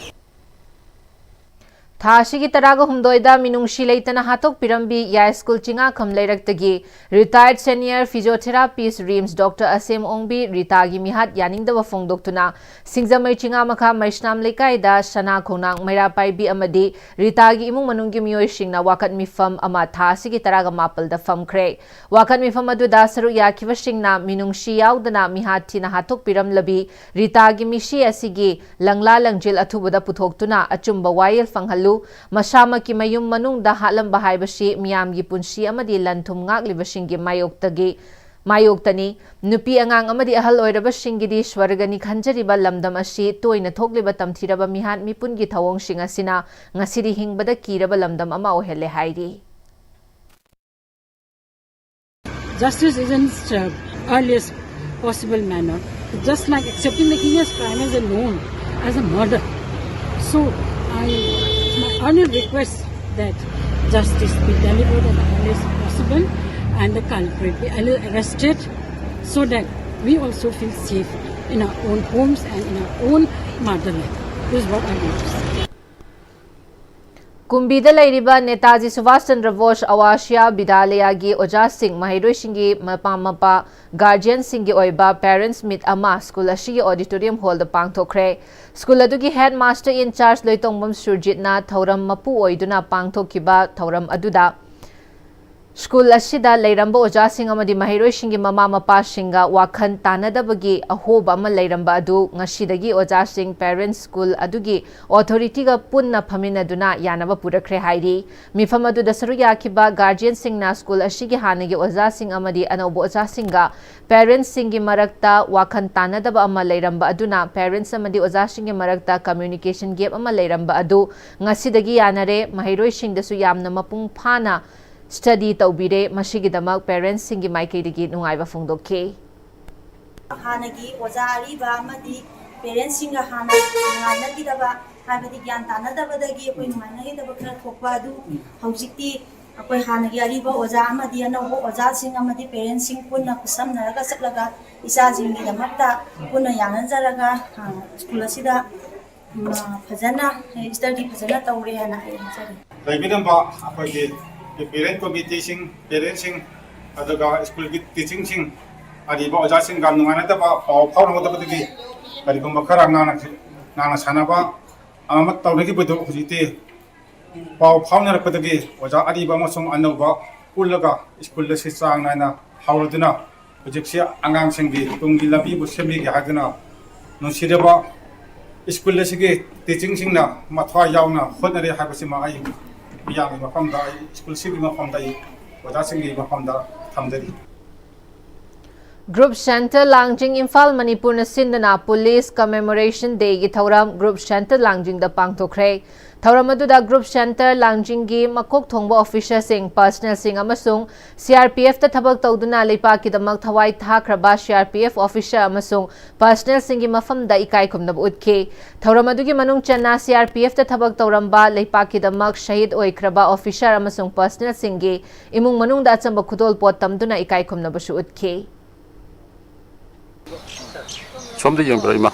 ꯊꯥ ꯑꯁꯤꯒꯤ ꯇꯔꯥꯒ ꯍꯨꯝꯗꯣꯏꯗ ꯃꯤꯅꯨꯡꯁꯤ ꯂꯩꯇꯅ ꯍꯥꯠꯇꯣꯛꯄꯤꯔꯝꯕꯤ ꯌꯥꯏꯁ꯭ꯀꯨꯜ Chingakham ꯂꯩꯔꯛꯇꯒꯤ retired senior physiotherapist RIMS Doctor ꯑꯁꯦꯝ ꯑꯣꯡꯕꯤ ꯔꯤꯇꯥꯒꯤ ꯃꯤꯍꯥꯠ ꯌꯥꯅꯤꯡꯗꯕ ꯐꯣꯡꯗꯣꯛꯇꯨꯅ ꯁꯤꯡꯖꯃꯩ ꯆꯤꯉꯥꯃꯈꯥ ꯃꯩꯁꯅꯥꯝ ꯂꯩꯀꯥꯏꯗ ꯁꯅꯥ ꯈꯣꯡꯅꯥꯡ ꯃꯩꯔꯥ ꯄꯥꯏꯕꯤ ꯑꯃꯗꯤ ꯔꯤꯇꯥꯒꯤ ꯏꯃꯨꯡ ꯃꯅꯨꯡꯒꯤ ꯃꯤꯑꯣꯏꯁꯤꯡꯅ ꯋꯥꯀꯠ ꯃꯤꯐꯝ ꯑꯃ ꯊꯥ ꯑꯁꯤꯒꯤ ꯇꯔꯥꯒ ꯃꯥꯄꯜꯗ ꯐꯝꯈ꯭ꯔꯦ꯫ ꯋꯥꯀꯠ ꯃꯤꯐꯝ ꯑꯗꯨꯗ ꯁꯔꯨꯛ ꯌꯥꯈꯤꯕꯁꯤꯡꯅ ꯃꯤꯅꯨꯡꯁꯤ ꯌꯥꯎꯗꯅ ꯃꯤꯍꯥꯠ ꯊꯤꯅ ꯍꯥꯠꯇꯣꯛꯄꯤꯔꯝꯂꯕꯤ ꯔꯤꯇꯥꯒꯤ ꯃꯤꯁꯤ ꯑꯁꯤꯒꯤ ꯂꯪꯂꯥ ꯂꯪꯖꯦꯜ ꯑꯊꯨꯕꯗ ꯄꯨꯊꯣꯛꯇꯨꯅ ꯑꯆꯨꯝꯕ ꯋꯥꯌꯦꯜ ꯐꯪꯍꯜꯂꯨ, ꯃꯁꯥꯃꯛꯀꯤ ꯃꯌꯨꯝ ꯃꯅꯨꯡꯗ ꯍꯥꯠꯂꯝꯕ ꯍꯥꯏꯕꯁꯤ ꯃꯤꯌꯥꯝꯒꯤ ꯄꯨꯟꯁꯤ ꯑꯃꯗꯤ ꯂꯟ ꯊꯨꯝ ꯉꯥꯛꯂꯤꯕꯁꯤꯡꯒꯤ ꯃꯥꯌꯣꯛꯇꯒꯤ, ꯃꯥꯌꯣꯛꯇꯅꯤ꯫ ꯅꯨꯄꯤ ꯑꯉꯥꯡ ꯑꯃꯗꯤ ꯑꯍꯜ ꯑꯣꯏꯔꯕꯁꯤꯡꯒꯤꯗꯤ ꯁ꯭ꯋꯔꯒꯅꯤ ꯈꯟꯖꯔꯤꯕ ꯂꯝꯗꯝ ꯑꯁꯤ ꯇꯣꯏꯅ ꯊꯣꯛꯂꯤꯕ ꯇꯝꯊꯤꯔꯕ ꯃꯤꯍꯥꯠ ꯃꯤꯄꯨꯟꯒꯤ ꯊꯧꯑꯣꯡꯁꯤꯡ ꯑꯁꯤꯅ ꯉꯁꯤꯗꯤ ꯍꯤꯡꯕꯗ ꯀꯤꯔꯕ ꯂꯝꯗꯝ ꯑꯃ ꯑꯣꯏꯍꯜꯂꯦ ꯍꯥꯏꯔꯤ꯫ Justice is in served earliest possible manner, just like accepting the heinous crime as a known, as a murder. So, I, my earnest request that justice be delivered at the earliest possible and the culprit be arrested, so that we also feel safe in our own homes and in our own motherland. This is what I want to say. ꯀꯨꯝꯕꯤꯗ ꯂꯩꯔꯤꯕ ꯅꯦꯇꯥꯖꯤ ꯁꯨꯚꯥꯁ ꯆꯟꯗ꯭ꯔ ꯕꯣꯁ ꯑꯋꯥꯁꯤꯌꯥ ꯕꯤꯗ꯭ꯌꯥꯂꯌꯥꯒꯤ ꯑꯣꯖꯥꯁꯤꯡ, ꯃꯍꯩꯔꯣꯏꯁꯤꯡꯒꯤ ꯃꯄꯥ ꯃꯄꯥ, guardianꯁꯤꯡꯒꯤ ꯑꯣꯏꯕ parents meet ꯑꯃ school ꯑꯁꯤꯒꯤ auditorium hallꯗ ꯄꯥꯡꯊꯣꯛꯈ꯭ꯔꯦ꯫ School ꯑꯗꯨꯒꯤ headmaster in charge ꯂꯣꯏꯇꯣꯡꯕꯝ ꯁꯨꯔꯖꯤꯠꯅ ꯊꯧꯔꯝ ꯃꯄꯨ ꯑꯣꯏꯗꯨꯅ ꯄꯥꯡꯊꯣꯛꯈꯤꯕ ꯊꯧꯔꯝ ꯑꯗꯨꯗ ꯁ꯭ꯀꯨꯜ ꯑꯁꯤꯗ ꯂꯩꯔꯝꯕ ꯑꯣꯖꯥꯁꯤꯡ ꯑꯃꯗꯤ ꯃꯍꯩꯔꯣꯏꯁꯤꯡꯒꯤ ꯃꯃꯥ ꯃꯄꯥꯁꯤꯡꯒ ꯋꯥꯈꯜ ꯇꯥꯅꯗꯕꯒꯤ ꯑꯍꯣꯕ ꯑꯃ ꯂꯩꯔꯝꯕ ꯑꯗꯨ ꯉꯁꯤꯗꯒꯤ ꯑꯣꯖꯥꯁꯤꯡ, parents, ꯁ꯭ꯀꯨꯜ ꯑꯗꯨꯒꯤ authority ꯒ ꯄꯨꯟꯅ ꯐꯝꯃꯤꯟꯅꯗꯨꯅ ꯌꯥꯅꯕ ꯄꯨꯔꯛꯈ꯭ꯔꯦ ꯍꯥꯏꯔꯤ꯫ ꯃꯤꯐꯝ ꯑꯗꯨꯗ ꯁꯔꯨꯛ ꯌꯥꯈꯤꯕ guardian ꯁꯤꯡꯅ ꯁ꯭ꯀꯨꯜ ꯑꯁꯤꯒꯤ ꯍꯥꯟꯅꯒꯤ ꯑꯣꯖꯥꯁꯤꯡ ꯑꯃꯗꯤ ꯑꯅꯧꯕ ꯑꯣꯖꯥꯁꯤꯡꯒ parents ꯁꯤꯡꯒꯤ ꯃꯔꯛꯇ ꯋꯥꯈꯜ ꯇꯥꯅꯗꯕ ꯑꯃ ꯂꯩꯔꯝꯕ ꯑꯗꯨꯅ parents ꯑꯃꯗꯤ ꯑꯣꯖꯥꯁꯤꯡꯒꯤ ꯃꯔꯛꯇ communication gap ꯑꯃ ꯂꯩꯔꯝꯕ ꯑꯗꯨ ꯉꯁꯤꯗꯒꯤ ꯌꯥꯅꯔꯦ꯫ ꯃꯍꯩꯔꯣꯏꯁꯤꯡꯗꯁꯨ ꯌꯥꯝꯅ ꯃꯄꯨꯡ ꯐꯥꯅ study ꯇꯧꯕꯤꯔꯦ꯫ ꯃꯁꯤꯒꯤꯗꯃꯛ parents ꯁꯤꯡꯒꯤ ꯃꯥꯏꯀꯩꯗꯒꯤ ꯅꯨꯡꯉꯥꯏꯕ ꯐꯣꯡꯗꯣꯛꯈꯤ꯫ ꯍꯥꯟꯅꯒꯤ ꯑꯣꯖꯥ ꯑꯔꯤꯕ ꯑꯃꯗꯤ parents ꯁꯤꯡꯒ ꯍꯥꯟꯅ ꯅꯨꯡꯉꯥꯏꯅꯈꯤꯗꯕ, ꯍꯥꯏꯕꯗꯤ ꯒ꯭ꯌꯥꯟ ꯇꯥꯅꯗꯕꯗꯒꯤ ꯑꯩꯈꯣꯏ ꯅꯨꯡꯉꯥꯏꯅꯈꯤꯗꯕ ꯈꯔ ꯊꯣꯛꯄ ꯑꯗꯨ ꯍꯧꯖꯤꯛꯇꯤ ꯑꯩꯈꯣꯏ ꯍꯥꯟꯅꯒꯤ ꯑꯔꯤꯕ ꯑꯣꯖꯥ ꯑꯃꯗꯤ ꯑꯅꯧꯕ ꯑꯣꯖꯥꯁꯤꯡ ꯑꯃꯗꯤ parents ꯁꯤꯡ ꯄꯨꯟꯅ ꯈꯨꯠꯁꯝꯅꯔꯒ ꯆꯠꯂꯒ ꯏꯆꯥꯁꯤꯡꯒꯤꯗꯃꯛꯇ ꯄꯨꯟꯅ ꯌꯥꯅꯖꯔꯒ, ꯑ, ꯁ꯭ꯀꯨꯜ ꯑꯁꯤꯗ, ꯑ, ꯐꯖꯅ study ꯐꯖꯅ ꯇꯧꯔꯦ ꯍꯥꯏꯅ ꯑꯩ ꯍꯥꯏꯖꯔꯤ꯫ ꯂꯩꯕꯤꯔꯝꯕ ꯑꯩꯈꯣꯏꯒꯤ parent committee ꯁꯤꯡ, parents ꯁꯤꯡ, ꯑꯗꯨꯒ ꯁ꯭ꯀꯨꯜꯒꯤ teaching ꯁꯤꯡ, ꯑꯔꯤꯕ ꯑꯣꯖꯥꯁꯤꯡꯒ ꯅꯨꯡꯉꯥꯏꯅꯗꯕ, ꯄꯥꯎ ꯐꯥꯎꯅꯗꯕꯗꯒꯤ ꯀꯔꯤꯒꯨꯝꯕ ꯈꯔ ꯉꯥꯡꯅ, ꯉꯥꯡꯅ ꯁꯥꯟꯅꯕ ꯑꯃ ꯇꯧꯅꯈꯤꯕꯗꯨ ꯍꯧꯖꯤꯛꯇꯤ ꯄꯥꯎ ꯐꯥꯎꯅꯔꯛꯄꯗꯒꯤ ꯑꯣꯖꯥ ꯑꯔꯤꯕ ꯑꯃꯁꯨꯡ ꯑꯅꯧꯕ ꯄꯨꯜꯂꯒ ꯁ꯭ꯀꯨꯜ ꯑꯁꯤ ꯆꯥꯡ ꯅꯥꯏꯅ ꯍꯧꯔꯗꯨꯅ ꯍꯧꯖꯤꯛꯁꯤ ꯑꯉꯥꯡꯁꯤꯡꯒꯤ ꯇꯨꯡꯒꯤ ꯂꯝꯕꯤꯕꯨ ꯁꯦꯝꯕꯤꯒꯦ ꯍꯥꯏꯗꯨꯅ ꯅꯨꯡꯁꯤꯔꯕ ꯁ꯭ꯀꯨꯜ ꯑꯁꯤꯒꯤ teaching ꯁꯤꯡꯅ ꯃꯊ꯭ꯋꯥꯏ ꯌꯥꯎꯅ ꯍꯣꯠꯅꯔꯤ ꯍꯥꯏꯕꯁꯤꯃ ꯑꯩ ꯃꯤꯌꯥꯝꯒꯤ ꯃꯐꯝꯗ, ꯑꯩ ꯁ꯭ꯀꯨꯜꯁꯤꯒꯤ ꯃꯐꯝꯗ ꯑꯩ ꯑꯣꯖꯥꯁꯤꯡꯒꯤ ꯃꯐꯝꯗ ꯊꯝꯖꯔꯤ꯫ Group Centre ꯂꯥꯡꯖꯤꯡ, ꯏꯝꯐꯥꯜ, ꯃꯅꯤꯄꯨꯔꯅ ꯁꯤꯟꯗꯨꯅ Police Commemoration Day ꯒꯤ ꯊꯧꯔꯝ Group Centre ꯂꯥꯡꯖꯤꯡꯗ ꯄꯥꯡꯊꯣꯛꯈ꯭ꯔꯦ꯫ ꯊꯧꯔꯝ ꯑꯗꯨꯗ Group Centre ꯂꯥꯡꯖꯤꯡꯒꯤ ꯃꯀꯣꯛ ꯊꯣꯡꯕ officer ꯁꯤꯡ, personnel ꯁꯤꯡ ꯑꯃꯁꯨꯡ C R P F ꯇ ꯊꯕꯛ ꯇꯧꯗꯨꯅ ꯂꯩꯄꯥꯛꯀꯤꯗꯃꯛ ꯊꯋꯥꯏ ꯊꯥꯈ꯭ꯔꯕ C R P F officer ꯑꯃꯁꯨꯡ personnel ꯁꯤꯡꯒꯤ ꯃꯐꯝꯗ ꯏꯀꯥꯏ ꯈꯨꯝꯅꯕ ꯎꯠꯈꯤ꯫ ꯊꯧꯔꯝ ꯑꯗꯨꯒꯤ ꯃꯅꯨꯡ ꯆꯟꯅ C R P F ꯇ ꯊꯕꯛ ꯇꯧꯔꯝꯕ, ꯂꯩꯄꯥꯛꯀꯤꯗꯃꯛ ꯁꯍꯤꯗ ꯑꯣꯏꯈ꯭ꯔꯕ officer ꯑꯃꯁꯨꯡ personnel ꯁꯤꯡꯒꯤ ꯏꯃꯨꯡ ꯃꯅꯨꯡꯗ ꯑꯆꯝꯕ ꯈꯨꯗꯣꯜꯄꯣꯠ ꯇꯝꯗꯨꯅ ꯏꯀꯥꯏ ꯈꯨꯝꯅꯕꯁꯨ ꯎꯠꯈꯤ꯫ ꯁꯣꯝꯗ ꯌꯦꯡꯕꯤꯔꯣ, ꯏꯃꯥ꯫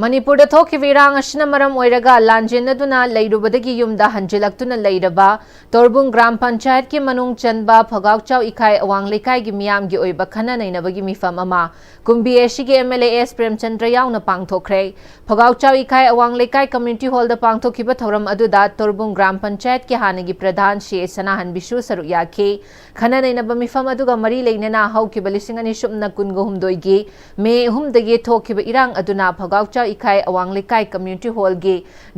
ꯃꯅꯤꯄꯨꯔꯗ ꯊꯣꯛꯈꯤꯕ ꯏꯔꯥꯡ ꯑꯁꯤꯅ ꯃꯔꯝ ꯑꯣꯏꯔꯒ ꯂꯥꯟꯖꯦꯟꯅꯗꯨꯅ ꯂꯩꯔꯨꯕꯗꯒꯤ ꯌꯨꯝꯗ ꯍꯟꯖꯤꯜꯂꯛꯇꯨꯅ ꯂꯩꯔꯕ ꯇꯣꯔꯕꯨꯡ ꯒ꯭ꯔꯥꯝ ꯄꯟꯆꯥꯌꯠꯀꯤ ꯃꯅꯨꯡ ꯆꯟꯕ ꯐꯒꯥꯎꯆꯥꯎ ꯏꯀꯥꯏ ꯑꯋꯥꯡ ꯂꯩꯀꯥꯏꯒꯤ ꯃꯤꯌꯥꯝꯒꯤ ꯑꯣꯏꯕ ꯈꯟꯅ ꯅꯩꯅꯕꯒꯤ ꯃꯤꯐꯝ ꯑꯃ ꯀꯨꯝꯕꯤ ꯑꯦꯁꯤꯒꯤ M L A S Premchandra ꯌꯥꯎꯅ ꯄꯥꯡꯊꯣꯛꯈ꯭ꯔꯦ꯫ ꯐꯒꯥꯎꯆꯥꯎ ꯏꯀꯥꯏ ꯑꯋꯥꯡ ꯂꯩꯀꯥꯏ ꯀꯝꯃ꯭ꯌꯨꯅꯤꯇꯤ ꯍꯣꯜꯗ ꯄꯥꯡꯊꯣꯛꯈꯤꯕ ꯊꯧꯔꯝ ꯑꯗꯨꯗ ꯇꯣꯔꯕꯨꯡ ꯒ꯭ꯔꯥꯝ ꯄꯟꯆꯥꯌꯠꯀꯤ ꯍꯥꯟꯅꯒꯤ ꯄ꯭ꯔꯙꯥꯟ ꯁꯤ ꯑꯦ ꯁꯅꯥꯍꯟꯕꯤꯁꯨ ꯁꯔꯨꯛ ꯌꯥꯈꯤ꯫ ꯈꯟꯅ ꯅꯩꯅꯕ ꯃꯤꯐꯝ ꯑꯗꯨꯒ ꯃꯔꯤ ꯂꯩꯅꯅ ꯍꯧꯈꯤꯕ ꯂꯤꯁꯤꯡ ꯑꯅꯤ ꯁꯨꯞꯅ ꯀꯨꯟꯒ ꯍꯨꯝꯗꯣꯏꯒꯤ ꯃꯦ ꯑꯍꯨꯝꯗꯒꯤ ꯊꯣꯛꯈꯤꯕ ꯏꯔꯥꯡ ꯑꯗꯨꯅ ꯐꯒꯥꯎꯆꯥꯎ ꯏꯀꯥꯏ ꯑꯋꯥꯡ ꯂꯩꯀꯥꯏ ꯀꯝꯃ꯭ꯌꯨꯅꯤꯇꯤ ꯍꯣꯜꯒꯤ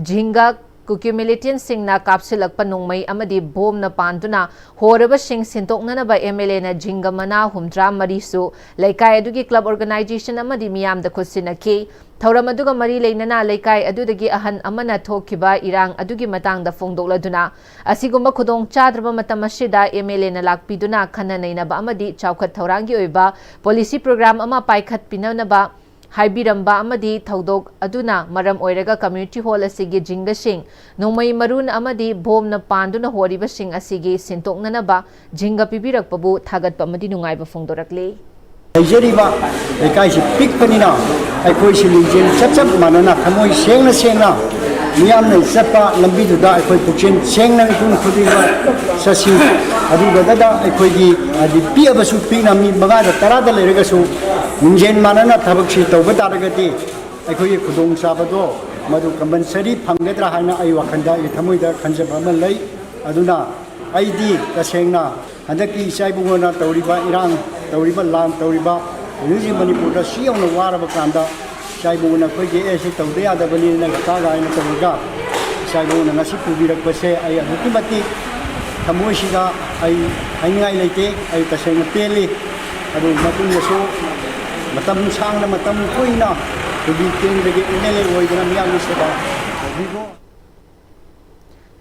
ꯖꯤꯡꯒ ꯀꯨꯀꯤ ꯃꯤꯂꯤꯇꯦꯟꯁꯤꯡꯅ ꯀꯥꯞꯁꯤꯜꯂꯛꯄ ꯅꯣꯡꯃꯩ ꯑꯃꯗꯤ ꯕꯣꯝꯅ ꯄꯥꯟꯗꯨꯅ ꯍꯣꯔꯕꯁꯤꯡ ꯁꯤꯟꯗꯣꯛꯅꯅꯕ ꯑꯦꯝ ꯑꯦꯜ ꯑꯦꯅ ꯖꯤꯡꯒ ꯃꯅꯥ ꯍꯨꯝꯗ꯭ꯔꯥ ꯃꯔꯤꯁꯨ ꯂꯩꯀꯥꯏ ꯑꯗꯨꯒꯤ ꯀ꯭ꯂꯕ ꯑꯣꯔꯒꯅꯥꯏꯖꯦꯁꯟ ꯑꯃꯗꯤ ꯃꯤꯌꯥꯝꯗ ꯈꯨꯠꯁꯤꯟꯅꯈꯤ꯫ ꯊꯧꯔꯝ ꯑꯗꯨꯒ ꯃꯔꯤ ꯂꯩꯅꯅ ꯂꯩꯀꯥꯏ ꯑꯗꯨꯗꯒꯤ ꯑꯍꯟ ꯑꯃꯅ ꯊꯣꯛꯈꯤꯕ ꯏꯔꯥꯡ ꯑꯗꯨꯒꯤ ꯃꯇꯥꯡꯗ ꯐꯣꯡꯗꯣꯛꯂꯗꯨꯅ, ꯑꯁꯤꯒꯨꯝꯕ ꯈꯨꯗꯣꯡ ꯆꯥꯗ꯭ꯔꯕ ꯃꯇꯝ ꯑꯁꯤꯗ ꯑꯦꯝ ꯑꯦꯜ ꯑꯦꯅ ꯂꯥꯛꯄꯤꯗꯨꯅ ꯈꯟꯅ ꯅꯩꯅꯕ ꯑꯃꯗꯤ ꯆꯥꯎꯈꯠ ꯊꯧꯔꯥꯡꯒꯤ ꯑꯣꯏꯕ ꯄꯣꯂꯤꯁꯤ ꯄ꯭ꯔꯣꯒ꯭ꯔꯥꯝ ꯑꯃ ꯄꯥꯏꯈꯠꯄꯤꯅꯅꯕ ꯍꯥꯏꯕꯤꯔꯝꯕ ꯑꯃꯗꯤ ꯊꯧꯗꯣꯛ ꯑꯗꯨꯅ ꯃꯔꯝ ꯑꯣꯏꯔꯒ ꯀꯝꯃ꯭ꯌꯨꯅꯤꯇꯤ ꯍꯣꯜ ꯑꯁꯤꯒꯤ ꯖꯤꯡꯒꯁꯤꯡ, ꯅꯣꯡꯃꯩ ꯃꯔꯨꯟ ꯑꯃꯗꯤ ꯕꯣꯝꯅ ꯄꯥꯟꯗꯨꯅ ꯍꯣꯔꯤꯕꯁꯤꯡ ꯑꯁꯤꯒꯤ ꯁꯤꯟꯗꯣꯛꯅꯅꯕ ꯖꯤꯡꯒ ꯄꯤꯕꯤꯔꯛꯄꯕꯨ ꯊꯥꯒꯠꯄ ꯑꯃꯗꯤ ꯅꯨꯡꯉꯥꯏꯕ ꯐꯣꯡꯗꯣꯔꯛꯂꯤ꯫ ꯂꯩꯖꯔꯤꯕ ꯂꯩꯀꯥꯏꯁꯤ ꯄꯤꯛꯄꯅꯤꯅ ꯑꯩꯈꯣꯏꯁꯤ ꯂꯤꯡꯖꯦꯜ ꯆꯞ ꯆꯞ ꯃꯥꯟꯅꯅ ꯊꯃꯣꯏ ꯁꯦꯡꯅ ꯁꯦꯡꯅ ꯃꯤꯌꯥꯝꯅ ꯆꯠꯄ ꯂꯝꯕꯤꯗꯨꯗ ꯑꯩꯈꯣꯏ ꯄꯨꯛꯆꯦꯜ ꯁꯦꯡꯅ ꯃꯤꯄꯨꯝ ꯈꯨꯗꯤꯡꯃꯛ ꯆꯠꯁꯤ꯫ ꯑꯗꯨꯒꯗꯗ ꯑꯩꯈꯣꯏꯒꯤ ꯍꯥꯏꯗꯤ ꯄꯤꯛꯑꯕꯁꯨ ꯄꯤꯛꯅ ꯃꯤ ꯃꯉꯥꯗ ꯇꯔꯥꯗ ꯂꯩꯔꯒꯁꯨ ꯂꯤꯡꯖꯦꯜ ꯃꯥꯟꯅꯅ ꯊꯕꯛꯁꯤ ꯇꯧꯕ ꯇꯥꯔꯒꯗꯤ ꯑꯩꯈꯣꯏꯒꯤ ꯈꯨꯗꯣꯡꯆꯥꯕꯗꯣ ꯃꯗꯨ ꯀꯝꯄꯜꯁꯔꯤ ꯐꯪꯒꯗ꯭ꯔꯥ ꯍꯥꯏꯅ ꯑꯩ ꯋꯥꯈꯜꯗ ꯑꯩꯒꯤ ꯊꯃꯣꯏꯗ ꯈꯟꯖꯕ ꯑꯃ ꯂꯩ꯫ ꯑꯗꯨꯅ ꯑꯩꯗꯤ ꯇꯁꯦꯡꯅ ꯍꯟꯗꯛꯀꯤ ꯏꯆꯥ ꯏꯕꯨꯡꯉꯣꯅ ꯇꯧꯔꯤꯕ ꯏꯔꯥꯡ ꯇꯧꯔꯤꯕ ꯂꯥꯟ ꯇꯧꯔꯤꯕ ꯍꯧꯖꯤꯛ ꯍꯧꯖꯤꯛ ꯃꯅꯤꯄꯨꯔꯗ ꯁꯤ ꯌꯧꯅ ꯋꯥꯔꯕ ꯀꯥꯟꯗ ꯏꯆꯥ ꯏꯕꯨꯡꯉꯣꯅ ꯑꯩꯈꯣꯏꯒꯤ ꯑꯦ ꯁꯤ ꯇꯧꯗ ꯌꯥꯗꯕꯅꯤꯅ ꯀꯀꯥꯒ ꯍꯥꯏꯅ ꯇꯧꯔꯒ ꯏꯆꯥ ꯏꯕꯨꯡꯉꯣꯅ ꯉꯁꯤ ꯄꯨꯕꯤꯔꯛꯄꯁꯦ ꯑꯩ ꯑꯗꯨꯛꯀꯤ ꯃꯇꯤꯛ ꯊꯃꯣꯏꯁꯤꯗ ꯑꯩ ꯍꯥꯏꯅꯤꯡꯉꯥꯏ ꯂꯩꯇꯦ꯫ ꯑꯩ ꯇꯁꯦꯡꯅ ꯄꯦꯜꯂꯤ꯫ ꯑꯗꯨ ꯃꯇꯨꯡꯗꯁꯨ ꯃꯇꯝ ꯁꯥꯡꯅ ꯃꯇꯝ ꯀꯨꯏꯅ ꯑꯩꯈꯣꯏꯒꯤ ꯀꯦꯟꯗ꯭ꯔꯒꯤ ꯑꯦꯝ ꯑꯦꯜ ꯑꯦ ꯑꯣꯏꯗꯅ ꯃꯤꯌꯥꯝꯒꯤ ꯁꯦꯕꯥ ꯇꯧꯕꯤꯈꯣ꯫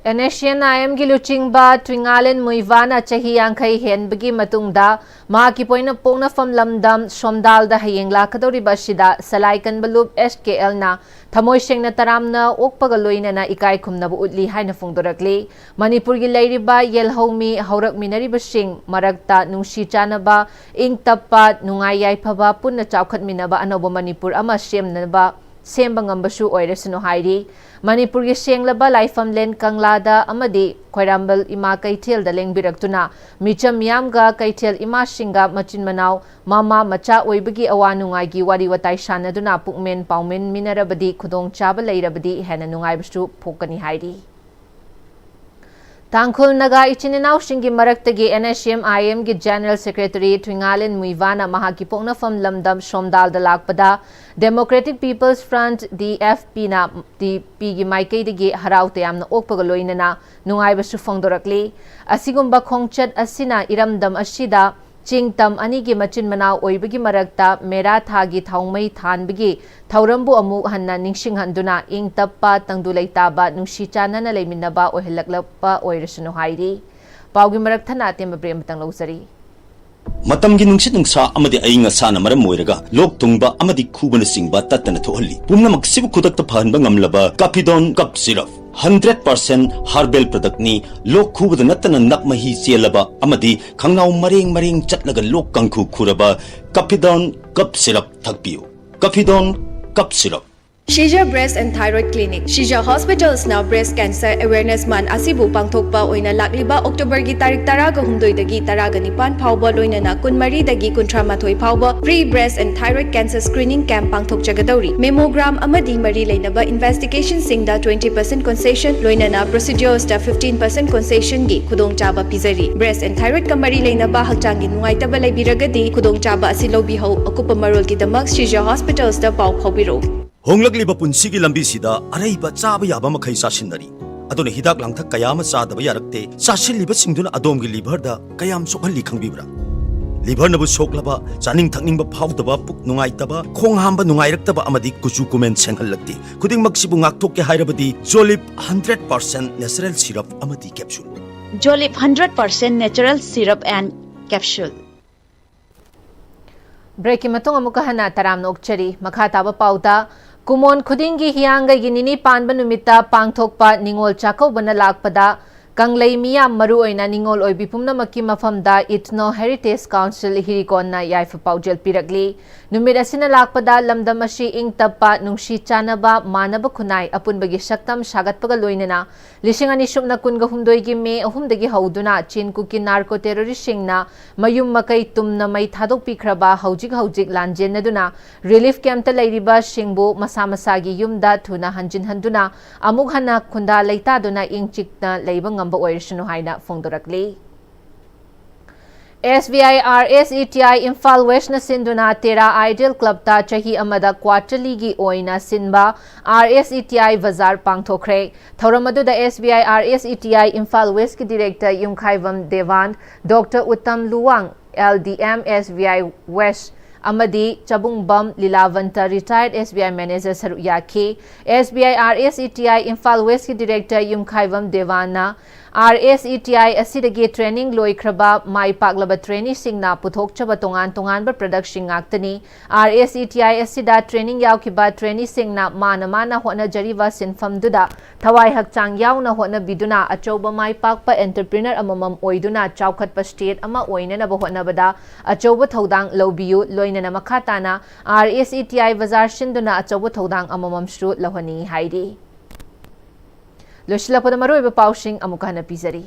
NSCN-IM-ꯒꯤ ꯂꯨꯆꯤꯡꯕ ꯇ꯭ꯋꯤꯉꯥꯂꯦꯟ ꯃꯨꯏꯕꯥꯅ ꯆꯍꯤ ꯌꯥꯡꯈꯩ ꯍꯦꯟꯕꯒꯤ ꯃꯇꯨꯡꯗ ꯃꯍꯥꯛꯀꯤ ꯄꯣꯏꯅ-, ꯄꯣꯛꯅꯐꯝ ꯂꯝꯗꯝ ꯁꯣꯝꯗꯥꯜꯗ ꯍꯌꯦꯡ ꯂꯥꯛꯀꯗꯧꯔꯤꯕ ꯑꯁꯤꯗ ꯁꯂꯥꯏ ꯀꯟꯕ ꯂꯨꯞ SKL-ꯅ ꯊꯃꯣꯏ ꯁꯦꯡꯅ ꯇꯔꯥꯝꯅ ꯑꯣꯛꯄꯒ ꯂꯣꯏꯅꯅ ꯏꯀꯥꯏ ꯈꯨꯝꯅꯕ ꯎꯠꯂꯤ ꯍꯥꯏꯅ ꯐꯣꯡꯗꯣꯔꯛꯂꯤ꯫ ꯃꯅꯤꯄꯨꯔꯒꯤ ꯂꯩꯔꯤꯕ ꯌꯦꯜꯍꯧꯃꯤ ꯍꯧꯔꯛꯃꯤꯟꯅꯔꯤꯕꯁꯤꯡ ꯃꯔꯛꯇ ꯅꯨꯡꯁꯤ ꯆꯥꯟꯅꯕ, ꯏꯪ ꯇꯞꯄ, ꯅꯨꯡꯉꯥꯏ ꯌꯥꯏꯐꯕ, ꯄꯨꯟꯅ ꯆꯥꯎꯈꯠꯃꯤꯟꯅꯕ ꯑꯅꯧꯕ ꯃꯅꯤꯄꯨꯔ ꯑꯃ ꯁꯦꯝꯅꯕ, ꯁꯦꯝꯕ ꯉꯝꯕꯁꯨ ꯑꯣꯏꯔꯁꯅꯨ ꯍꯥꯏꯔꯤ꯫ ꯃꯅꯤꯄꯨꯔꯒꯤ ꯁꯦꯡꯂꯕ ꯂꯥꯏꯐꯝꯂꯦꯟ ꯀꯪꯂꯥꯗ ꯑꯃꯗꯤ ꯈ꯭ꯋꯥꯏꯔꯝꯕꯟ ꯏꯃꯥ ꯀꯩꯊꯦꯜꯗ ꯂꯦꯡꯕꯤꯔꯛꯇꯨꯅ ꯃꯤꯆꯝ ꯃꯤꯌꯥꯝꯒ ꯀꯩꯊꯦꯜ ꯏꯃꯥꯁꯤꯡꯒ ꯃꯆꯤꯟ ꯃꯅꯥꯎ ꯃꯃꯥ ꯃꯆꯥ ꯑꯣꯏꯕꯒꯤ ꯑꯋꯥ ꯅꯨꯡꯉꯥꯏꯒꯤ ꯋꯥꯔꯤ ꯋꯥꯇꯥꯏ ꯁꯥꯟꯅꯗꯨꯅ ꯄꯨꯛꯃꯦꯟ ꯄꯥꯎꯃꯤꯟꯃꯤꯟꯅꯔꯕꯗꯤ ꯈꯨꯗꯣꯡꯆꯥꯕ ꯂꯩꯔꯕꯗꯤ ꯍꯦꯟꯅ ꯅꯨꯡꯉꯥꯏꯕꯁꯨ ꯄꯣꯛꯀꯅꯤ ꯍꯥꯏꯔꯤ꯫ ꯇꯥꯡꯈꯨꯜ ꯅꯥꯒꯥ ꯏꯆꯤꯟ ꯏꯅꯥꯎꯁꯤꯡꯒꯤ ꯃꯔꯛꯇꯒꯤ NSCN-IM-ꯒꯤ General Secretary ꯊꯨꯏꯉꯥꯂꯦꯟ ꯃꯨꯏꯕꯥꯅ ꯃꯍꯥꯛꯀꯤ ꯄꯣꯛꯅꯐꯝ ꯂꯝꯗꯝ ꯁꯣꯝꯗꯥꯜꯗ ꯂꯥꯛꯄꯗ Democratic People's Front, DFP-ꯅ, DP-ꯒꯤ ꯃꯥꯏꯀꯩꯗꯒꯤ ꯍꯔꯥꯎ ꯇꯌꯥꯝꯅ ꯑꯣꯛꯄꯒ ꯂꯣꯏꯅꯅ ꯅꯨꯡꯉꯥꯏꯕꯁꯨ ꯐꯣꯡꯗꯣꯔꯛꯂꯤ꯫ ꯑꯁꯤꯒꯨꯝꯕ ꯈꯣꯡꯆꯠ ꯑꯁꯤꯅ ꯏꯔꯝꯗꯝ ꯑꯁꯤꯗ ꯆꯤꯡ ꯇꯝ ꯑꯅꯤꯒꯤ ꯃꯆꯤꯟ ꯃꯅꯥꯎ ꯑꯣꯏꯕꯒꯤ ꯃꯔꯛꯇ ꯃꯦꯔꯥ ꯊꯥꯒꯤ ꯊꯥꯎꯃꯩ ꯊꯥꯟꯕꯒꯤ ꯊꯧꯔꯝꯕꯨ ꯑꯃꯨꯛ ꯍꯟꯅ ꯅꯤꯡꯁꯤꯡꯍꯟꯗꯨꯅ ꯏꯪ ꯇꯞꯄ, ꯇꯪꯗꯨ ꯂꯩꯇꯥꯕ, ꯅꯨꯡꯁꯤ ꯆꯥꯟꯅꯅ ꯂꯩꯃꯤꯟꯅꯕ ꯑꯣꯏꯍꯜꯂꯛꯂꯛꯄ ꯑꯣꯏꯔꯁꯅꯨ ꯍꯥꯏꯔꯤ꯫ ꯄꯥꯎꯒꯤ ꯃꯔꯛ ꯊꯠꯅ ꯑꯇꯦꯟꯕ break ꯑꯃꯇꯪ ꯂꯧꯖꯔꯤ꯫ ꯃꯇꯝꯒꯤ ꯅꯨꯡꯁꯤꯠ ꯅꯨꯡꯁꯥ ꯑꯃꯗꯤ ꯑꯏꯪ ꯑꯁꯥꯅ ꯃꯔꯝ ꯑꯣꯏꯔꯒ ꯂꯣꯛ ꯊꯨꯡꯕ ꯑꯃꯗꯤ ꯈꯨꯕꯅꯆꯤꯡꯕ ꯇꯠꯇꯅ ꯊꯣꯛꯍꯜꯂꯤ꯫ ꯄꯨꯝꯅꯃꯛꯁꯤꯕꯨ ꯈꯨꯗꯛꯇ ꯐꯍꯟꯕ ꯉꯝꯂꯕ Kafidon cough syrup, hundred percent herbal product-ꯅꯤ꯫ ꯂꯣꯛ ꯈꯨꯕꯗ ꯅꯠꯇꯅ ꯅꯞ ꯃꯍꯤ ꯆꯦꯜꯂꯕ ꯑꯃꯗꯤ ꯈꯪꯅꯥꯎ ꯃꯔꯦꯡ ꯃꯔꯦꯡ ꯆꯠꯂꯒ ꯂꯣꯛ ꯀꯥꯡꯈꯨ ꯈꯨꯔꯕ ꯀꯥꯐꯤꯗꯣꯟ ꯀꯞ ꯁꯤꯔꯞ ꯊꯛꯄꯤꯌꯨ꯫ Kafidon cough syrup. Shija Breast and Thyroid Clinic, Shija Hospitals-ꯅ breast cancer awareness month ꯑꯁꯤꯕꯨ ꯄꯥꯡꯊꯣꯛꯄ ꯑꯣꯏꯅ ꯂꯥꯛꯂꯤꯕ October-ꯒꯤ ꯇꯥꯔꯤꯛ ꯇꯔꯥꯒ ꯍꯨꯝꯗꯣꯏꯗꯒꯤ ꯇꯔꯥꯒ ꯅꯤꯄꯥꯟ ꯐꯥꯎꯕ, ꯂꯣꯏꯅꯅ ꯀꯨꯟꯃꯔꯤꯗꯒꯤ ꯀꯨꯟꯊ꯭ꯔꯥ ꯃꯥꯊꯣꯏ ꯐꯥꯎꯕ free breast and thyroid cancer screening camp ꯄꯥꯡꯊꯣꯛꯆꯒꯗꯧꯔꯤ꯫ Mammogram ꯑꯃꯗꯤ ꯃꯔꯤ ꯂꯩꯅꯕ investigations-ꯁꯤꯡꯗ twenty percent concession, ꯂꯣꯏꯅꯅ procedures-ꯇ fifteen percent concession-ꯒꯤ ꯈꯨꯗꯣꯡꯆꯥꯕ ꯄꯤꯖꯔꯤ꯫ Breast and thyroid-ꯀ ꯃꯔꯤ ꯂꯩꯅꯕ ꯍꯛꯆꯥꯡꯒꯤ ꯅꯨꯡꯉꯥꯏꯇꯕ ꯂꯩꯕꯤꯔꯒꯗꯤ ꯈꯨꯗꯣꯡꯆꯥꯕ ꯑꯁꯤ ꯂꯧꯕꯤꯍꯧ꯫ ꯑꯀꯨꯞꯄ ꯃꯔꯣꯜꯒꯤꯗꯃꯛ Shija Hospitals-ꯇ ꯄꯥꯎ ꯐꯥꯎꯕꯤꯔꯛꯎ꯫ ꯍꯣꯡꯂꯛꯂꯤꯕ ꯄꯨꯟꯁꯤꯒꯤ ꯂꯝꯕꯤꯁꯤꯗ ꯑꯔꯩꯕ ꯆꯥꯕ ꯌꯥꯕ ꯃꯈꯩ ꯆꯥꯁꯤꯟꯅꯔꯤ꯫ ꯑꯗꯨꯅ ꯍꯤꯗꯥꯛ ꯂꯥꯡꯊꯛ ꯀꯌꯥ ꯑꯃ ꯆꯥꯗꯕ ꯌꯥꯔꯛꯇꯦ꯫ ꯆꯥꯁꯤꯜꯂꯤꯕꯁꯤꯡꯗꯨꯅ ꯑꯗꯣꯝꯒꯤ liver-ꯗ ꯀꯌꯥꯝ ꯁꯣꯛꯍꯜꯂꯤ ꯈꯪꯕꯤꯕ꯭ꯔꯥ? ꯂꯤꯚꯔꯅꯕꯨ ꯁꯣꯛꯂꯕ, ꯆꯥꯅꯤꯡ ꯊꯛꯅꯤꯡꯕ ꯐꯥꯎꯗꯕ, ꯄꯨꯛ ꯅꯨꯡꯉꯥꯏꯇꯕ, ꯈꯣꯡ ꯍꯥꯝꯕ ꯅꯨꯡꯉꯥꯏꯔꯛꯇꯕ ꯑꯃꯗꯤ ꯀꯨꯆꯨ ꯀꯨꯃꯦꯟ ꯁꯦꯡꯍꯜꯂꯛꯇꯦ꯫ ꯈꯨꯗꯤꯡꯃꯛꯁꯤꯕꯨ ꯉꯥꯛꯊꯣꯛꯀꯦ ꯍꯥꯏꯔꯕꯗꯤ ꯖꯣꯂꯤꯞ ꯍꯟꯗ꯭ꯔꯦꯠ ꯄꯥꯔꯁꯦꯟ ꯅꯦꯆꯔꯦꯜ ꯁꯤꯔꯞ ꯑꯃꯗꯤ capsule. Jolip hundred percent natural syrup and capsule. ꯕ꯭ꯔꯦꯛꯀꯤ ꯃꯇꯨꯡ ꯑꯃꯨꯛꯀ ꯍꯟꯅ ꯇꯔꯥꯝꯅ ꯑꯣꯛꯆꯔꯤ꯫ ꯃꯈꯥ ꯇꯥꯕ ꯄꯥꯎꯗ, ꯀꯨꯃꯣꯟ ꯈꯨꯗꯤꯡꯒꯤ ꯍꯤꯌꯥꯡꯒꯩꯒꯤ ꯅꯤꯅꯤ ꯄꯥꯟꯕ ꯅꯨꯃꯤꯠꯇ ꯄꯥꯡꯊꯣꯛꯄ ꯅꯤꯉꯣꯜ ꯆꯥꯛꯀꯧꯕꯅ ꯂꯥꯛꯄꯗ ꯀꯪꯂꯩ ꯃꯤꯌꯥꯝ, ꯃꯔꯨꯑꯣꯏꯅ ꯅꯤꯉꯣꯜ ꯑꯣꯏꯕꯤ ꯄꯨꯝꯅꯃꯛꯀꯤ ꯃꯐꯝꯗ Ethno Heritage Council ꯍꯤꯔꯤꯀꯣꯟꯅ ꯌꯥꯏꯐ ꯄꯥꯎꯖꯦꯜ ꯄꯤꯔꯛꯂꯤ꯫ ꯅꯨꯃꯤꯠ ꯑꯁꯤꯅ ꯂꯥꯛꯄꯗ ꯂꯝꯗꯝ ꯑꯁꯤ ꯏꯪ ꯇꯞꯄ, ꯅꯨꯡꯁꯤ ꯆꯥꯟꯅꯕ, ꯃꯥꯟꯅꯕ ꯈꯨꯟꯅꯥꯏ, ꯑꯄꯨꯟꯕꯒꯤ ꯁꯛꯇꯝ ꯁꯥꯒꯠꯄꯒ ꯂꯣꯏꯅꯅ ꯂꯤꯁꯤꯡ ꯑꯅꯤ ꯁꯨꯞꯅ ꯀꯨꯟꯒ ꯍꯨꯝꯗꯣꯏꯒꯤ ꯃꯦ ꯑꯍꯨꯝꯗꯒꯤ ꯍꯧꯗꯨꯅ ꯆꯤꯟ ꯀꯨꯀꯤ ꯅꯥꯔꯀꯣ ꯇꯦꯔꯣꯔꯤꯁꯁꯤꯡꯅ ꯃꯌꯨꯝ ꯃꯀꯩ ꯇꯨꯝꯅ ꯃꯩ ꯊꯥꯗꯣꯛꯄꯤꯈ꯭ꯔꯕ ꯍꯧꯖꯤꯛ ꯍꯧꯖꯤꯛ ꯂꯥꯟꯖꯦꯟꯅꯗꯨꯅ ꯔꯤꯂꯤꯐ ꯀꯦꯝꯞꯇ ꯂꯩꯔꯤꯕꯁꯤꯡꯕꯨ ꯃꯁꯥ ꯃꯁꯥꯒꯤ ꯌꯨꯝꯗ ꯊꯨꯅ ꯍꯟꯖꯤꯟꯍꯟꯗꯨꯅ ꯑꯃꯨꯛ ꯍꯟꯅ ꯈꯨꯟꯗꯥ ꯂꯩꯇꯥꯗꯨꯅ ꯏꯪ ꯆꯤꯛꯅ ꯂꯩꯕ ꯉꯝꯕ ꯑꯣꯏꯔꯁꯅꯨ ꯍꯥꯏꯅ ꯐꯣꯡꯗꯣꯔꯛꯂꯤ꯫ S B I R S E T I Imphal ꯋꯦꯁꯅ ꯁꯤꯟꯗꯨꯅ ꯇꯦꯔꯥ ꯑꯥꯏꯗꯤꯌꯦꯜ ꯀ꯭ꯂꯕꯇ ꯆꯍꯤ ꯑꯃꯗ ꯀ꯭ꯋꯥꯔꯇꯔꯂꯤꯒꯤ ꯑꯣꯏꯅ ꯁꯤꯟꯕ R S E T I bazaar ꯄꯥꯡꯊꯣꯛꯈ꯭ꯔꯦ꯫ ꯊꯧꯔꯝ ꯑꯗꯨꯗ S B I R S E T I Imphal ꯋꯦꯁꯀꯤ director Yumkhaibam Dewan, doctor Uttam Luwang, L D M S B I west, ꯑꯃꯗꯤ ꯆꯕꯨꯡꯕꯝ ꯂꯤꯂꯥꯕꯟꯇ, ꯔꯤꯇꯥꯌꯔꯗ ꯑꯦꯁ ꯕꯤ ꯑꯥꯏ ꯃꯦꯅꯦꯖꯔ ꯁꯔꯨꯛ ꯌꯥꯈꯤ꯫ S B I R S E T I Imphal ꯋꯦꯁꯀꯤ director Yumkhaibam ꯗꯦꯋꯥꯟꯅ R S E T I ꯑꯁꯤꯗꯒꯤ training ꯂꯣꯏꯈ꯭ꯔꯕ ꯃꯥꯏ ꯄꯥꯛꯂꯕ ꯇ꯭ꯔꯦꯅꯤꯁꯤꯡꯅ ꯄꯨꯊꯣꯛꯆꯕ ꯇꯣꯉꯥꯟ ꯇꯣꯉꯥꯟꯕ ꯄ꯭ꯔꯗꯛꯁꯤꯡ ꯉꯥꯛꯇꯅꯤ꯫ ꯑꯥꯔ ꯑꯦꯁ ꯏ ꯇꯤ ꯑꯥꯏ ꯑꯁꯤꯗ ꯇ꯭ꯔꯦꯅꯤꯡ ꯌꯥꯎꯈꯤꯕ ꯇ꯭ꯔꯦꯅꯤꯁꯤꯡꯅ ꯃꯥꯅ ꯃꯥꯅ ꯍꯣꯠꯅꯖꯔꯤꯕ ꯁꯤꯟꯐꯝꯗꯨꯗ ꯊꯋꯥꯏ ꯍꯛꯆꯥꯡ ꯌꯥꯎꯅ ꯍꯣꯠꯅꯕꯤꯗꯨꯅ ꯑꯆꯧꯕ ꯃꯥꯏ ꯄꯥꯛꯄ ꯑꯦꯟꯇꯔꯄ꯭ꯔꯤꯅꯔ ꯑꯃꯃꯝ ꯑꯣꯏꯗꯨꯅ ꯆꯥꯎꯈꯠꯄ ꯁ꯭ꯇꯦꯠ ꯑꯃ ꯑꯣꯏꯅꯅꯕ ꯍꯣꯠꯅꯕꯗ ꯑꯆꯧꯕ ꯊꯧꯗꯥꯡ ꯂꯧꯕꯤꯌꯨ꯫ ꯂꯣꯏꯅꯅ ꯃꯈꯥ ꯇꯥꯅ R S E T I ꯕꯖꯥꯔ ꯁꯤꯟꯗꯨꯅ ꯑꯆꯧꯕ ꯊꯧꯗꯥꯡ ꯑꯃꯃꯝꯁꯨ ꯂꯧꯍꯟꯅꯤꯡꯏ ꯍꯥꯏꯔꯤ꯫ ꯂꯣꯏꯁꯤꯜꯂꯛꯄꯗ ꯃꯔꯨꯑꯣꯏꯕ ꯄꯥꯎꯁꯤꯡ ꯑꯃꯨꯛꯀ ꯍꯟꯅ ꯄꯤꯖꯔꯤ꯫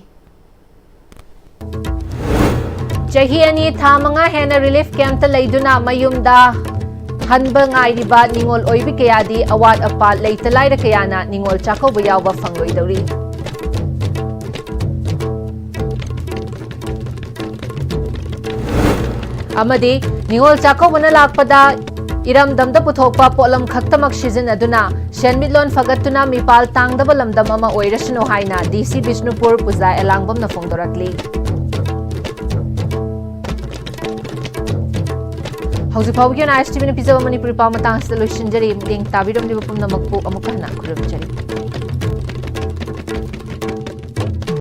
ꯆꯍꯤ ꯑꯅꯤ ꯊꯥ ꯃꯉꯥ ꯍꯦꯟꯅ ꯔꯤꯂꯤꯐ ꯀꯦꯝꯞꯇ ꯂꯩꯗꯨꯅ ꯃꯌꯨꯝꯗ ꯍꯟꯕ ꯉꯥꯏꯔꯤꯕ ꯅꯤꯉꯣꯜ ꯑꯣꯏꯕꯤ ꯀꯌꯥꯗꯤ ꯑꯋꯥꯠ ꯑꯄꯥ ꯂꯩꯇ ꯂꯥꯏꯔ ꯀꯌꯥꯅ ꯅꯤꯉꯣꯜ ꯆꯥꯛꯀꯧꯕ ꯌꯥꯎꯕ ꯐꯪꯂꯣꯏꯗꯧꯔꯤ꯫ ꯑꯃꯗꯤ ꯅꯤꯉꯣꯜ ꯆꯥꯛꯀꯧꯕꯅ ꯂꯥꯛꯄꯗ ꯏꯔꯝꯗꯝꯗ ꯄꯨꯊꯣꯛꯄ ꯄꯣꯠꯂꯝ ꯈꯛꯇꯃꯛ ꯁꯤꯖꯤꯟꯅꯗꯨꯅ ꯁꯦꯟꯃꯤꯠꯂꯣꯟ ꯐꯒꯠꯇꯨꯅ ꯃꯤꯄꯥꯜ ꯇꯥꯡꯗꯕ ꯂꯝꯗꯝ ꯑꯃ ꯑꯣꯏꯔꯁꯅꯨ ꯍꯥꯏꯅ ꯗꯤ ꯁꯤ ꯕꯤꯁꯅꯨꯄꯨꯔ ꯄꯨꯖꯥ ꯑꯦꯂꯥꯡꯕꯝꯅ ꯐꯣꯡꯗꯣꯔꯛꯂꯤ꯫ ꯍꯧꯖꯤꯛ ꯐꯥꯎꯕꯒꯤ ꯑꯣꯏꯅ ISTVꯅ ꯄꯤꯖꯕ ꯃꯅꯤꯄꯨꯔꯤ ꯄꯥꯎ ꯃꯇꯥꯡ ꯑꯁꯤꯗ ꯂꯣꯏꯁꯤꯟꯖꯔꯤ꯫ ꯃꯤꯠꯌꯦꯡ ꯇꯥꯕꯤꯔꯝꯂꯤꯕ ꯄꯨꯝꯅꯃꯛꯄꯨ ꯑꯃꯨꯛꯀ ꯍꯟꯅ ꯈꯨꯔꯨꯝꯖꯔꯤ꯫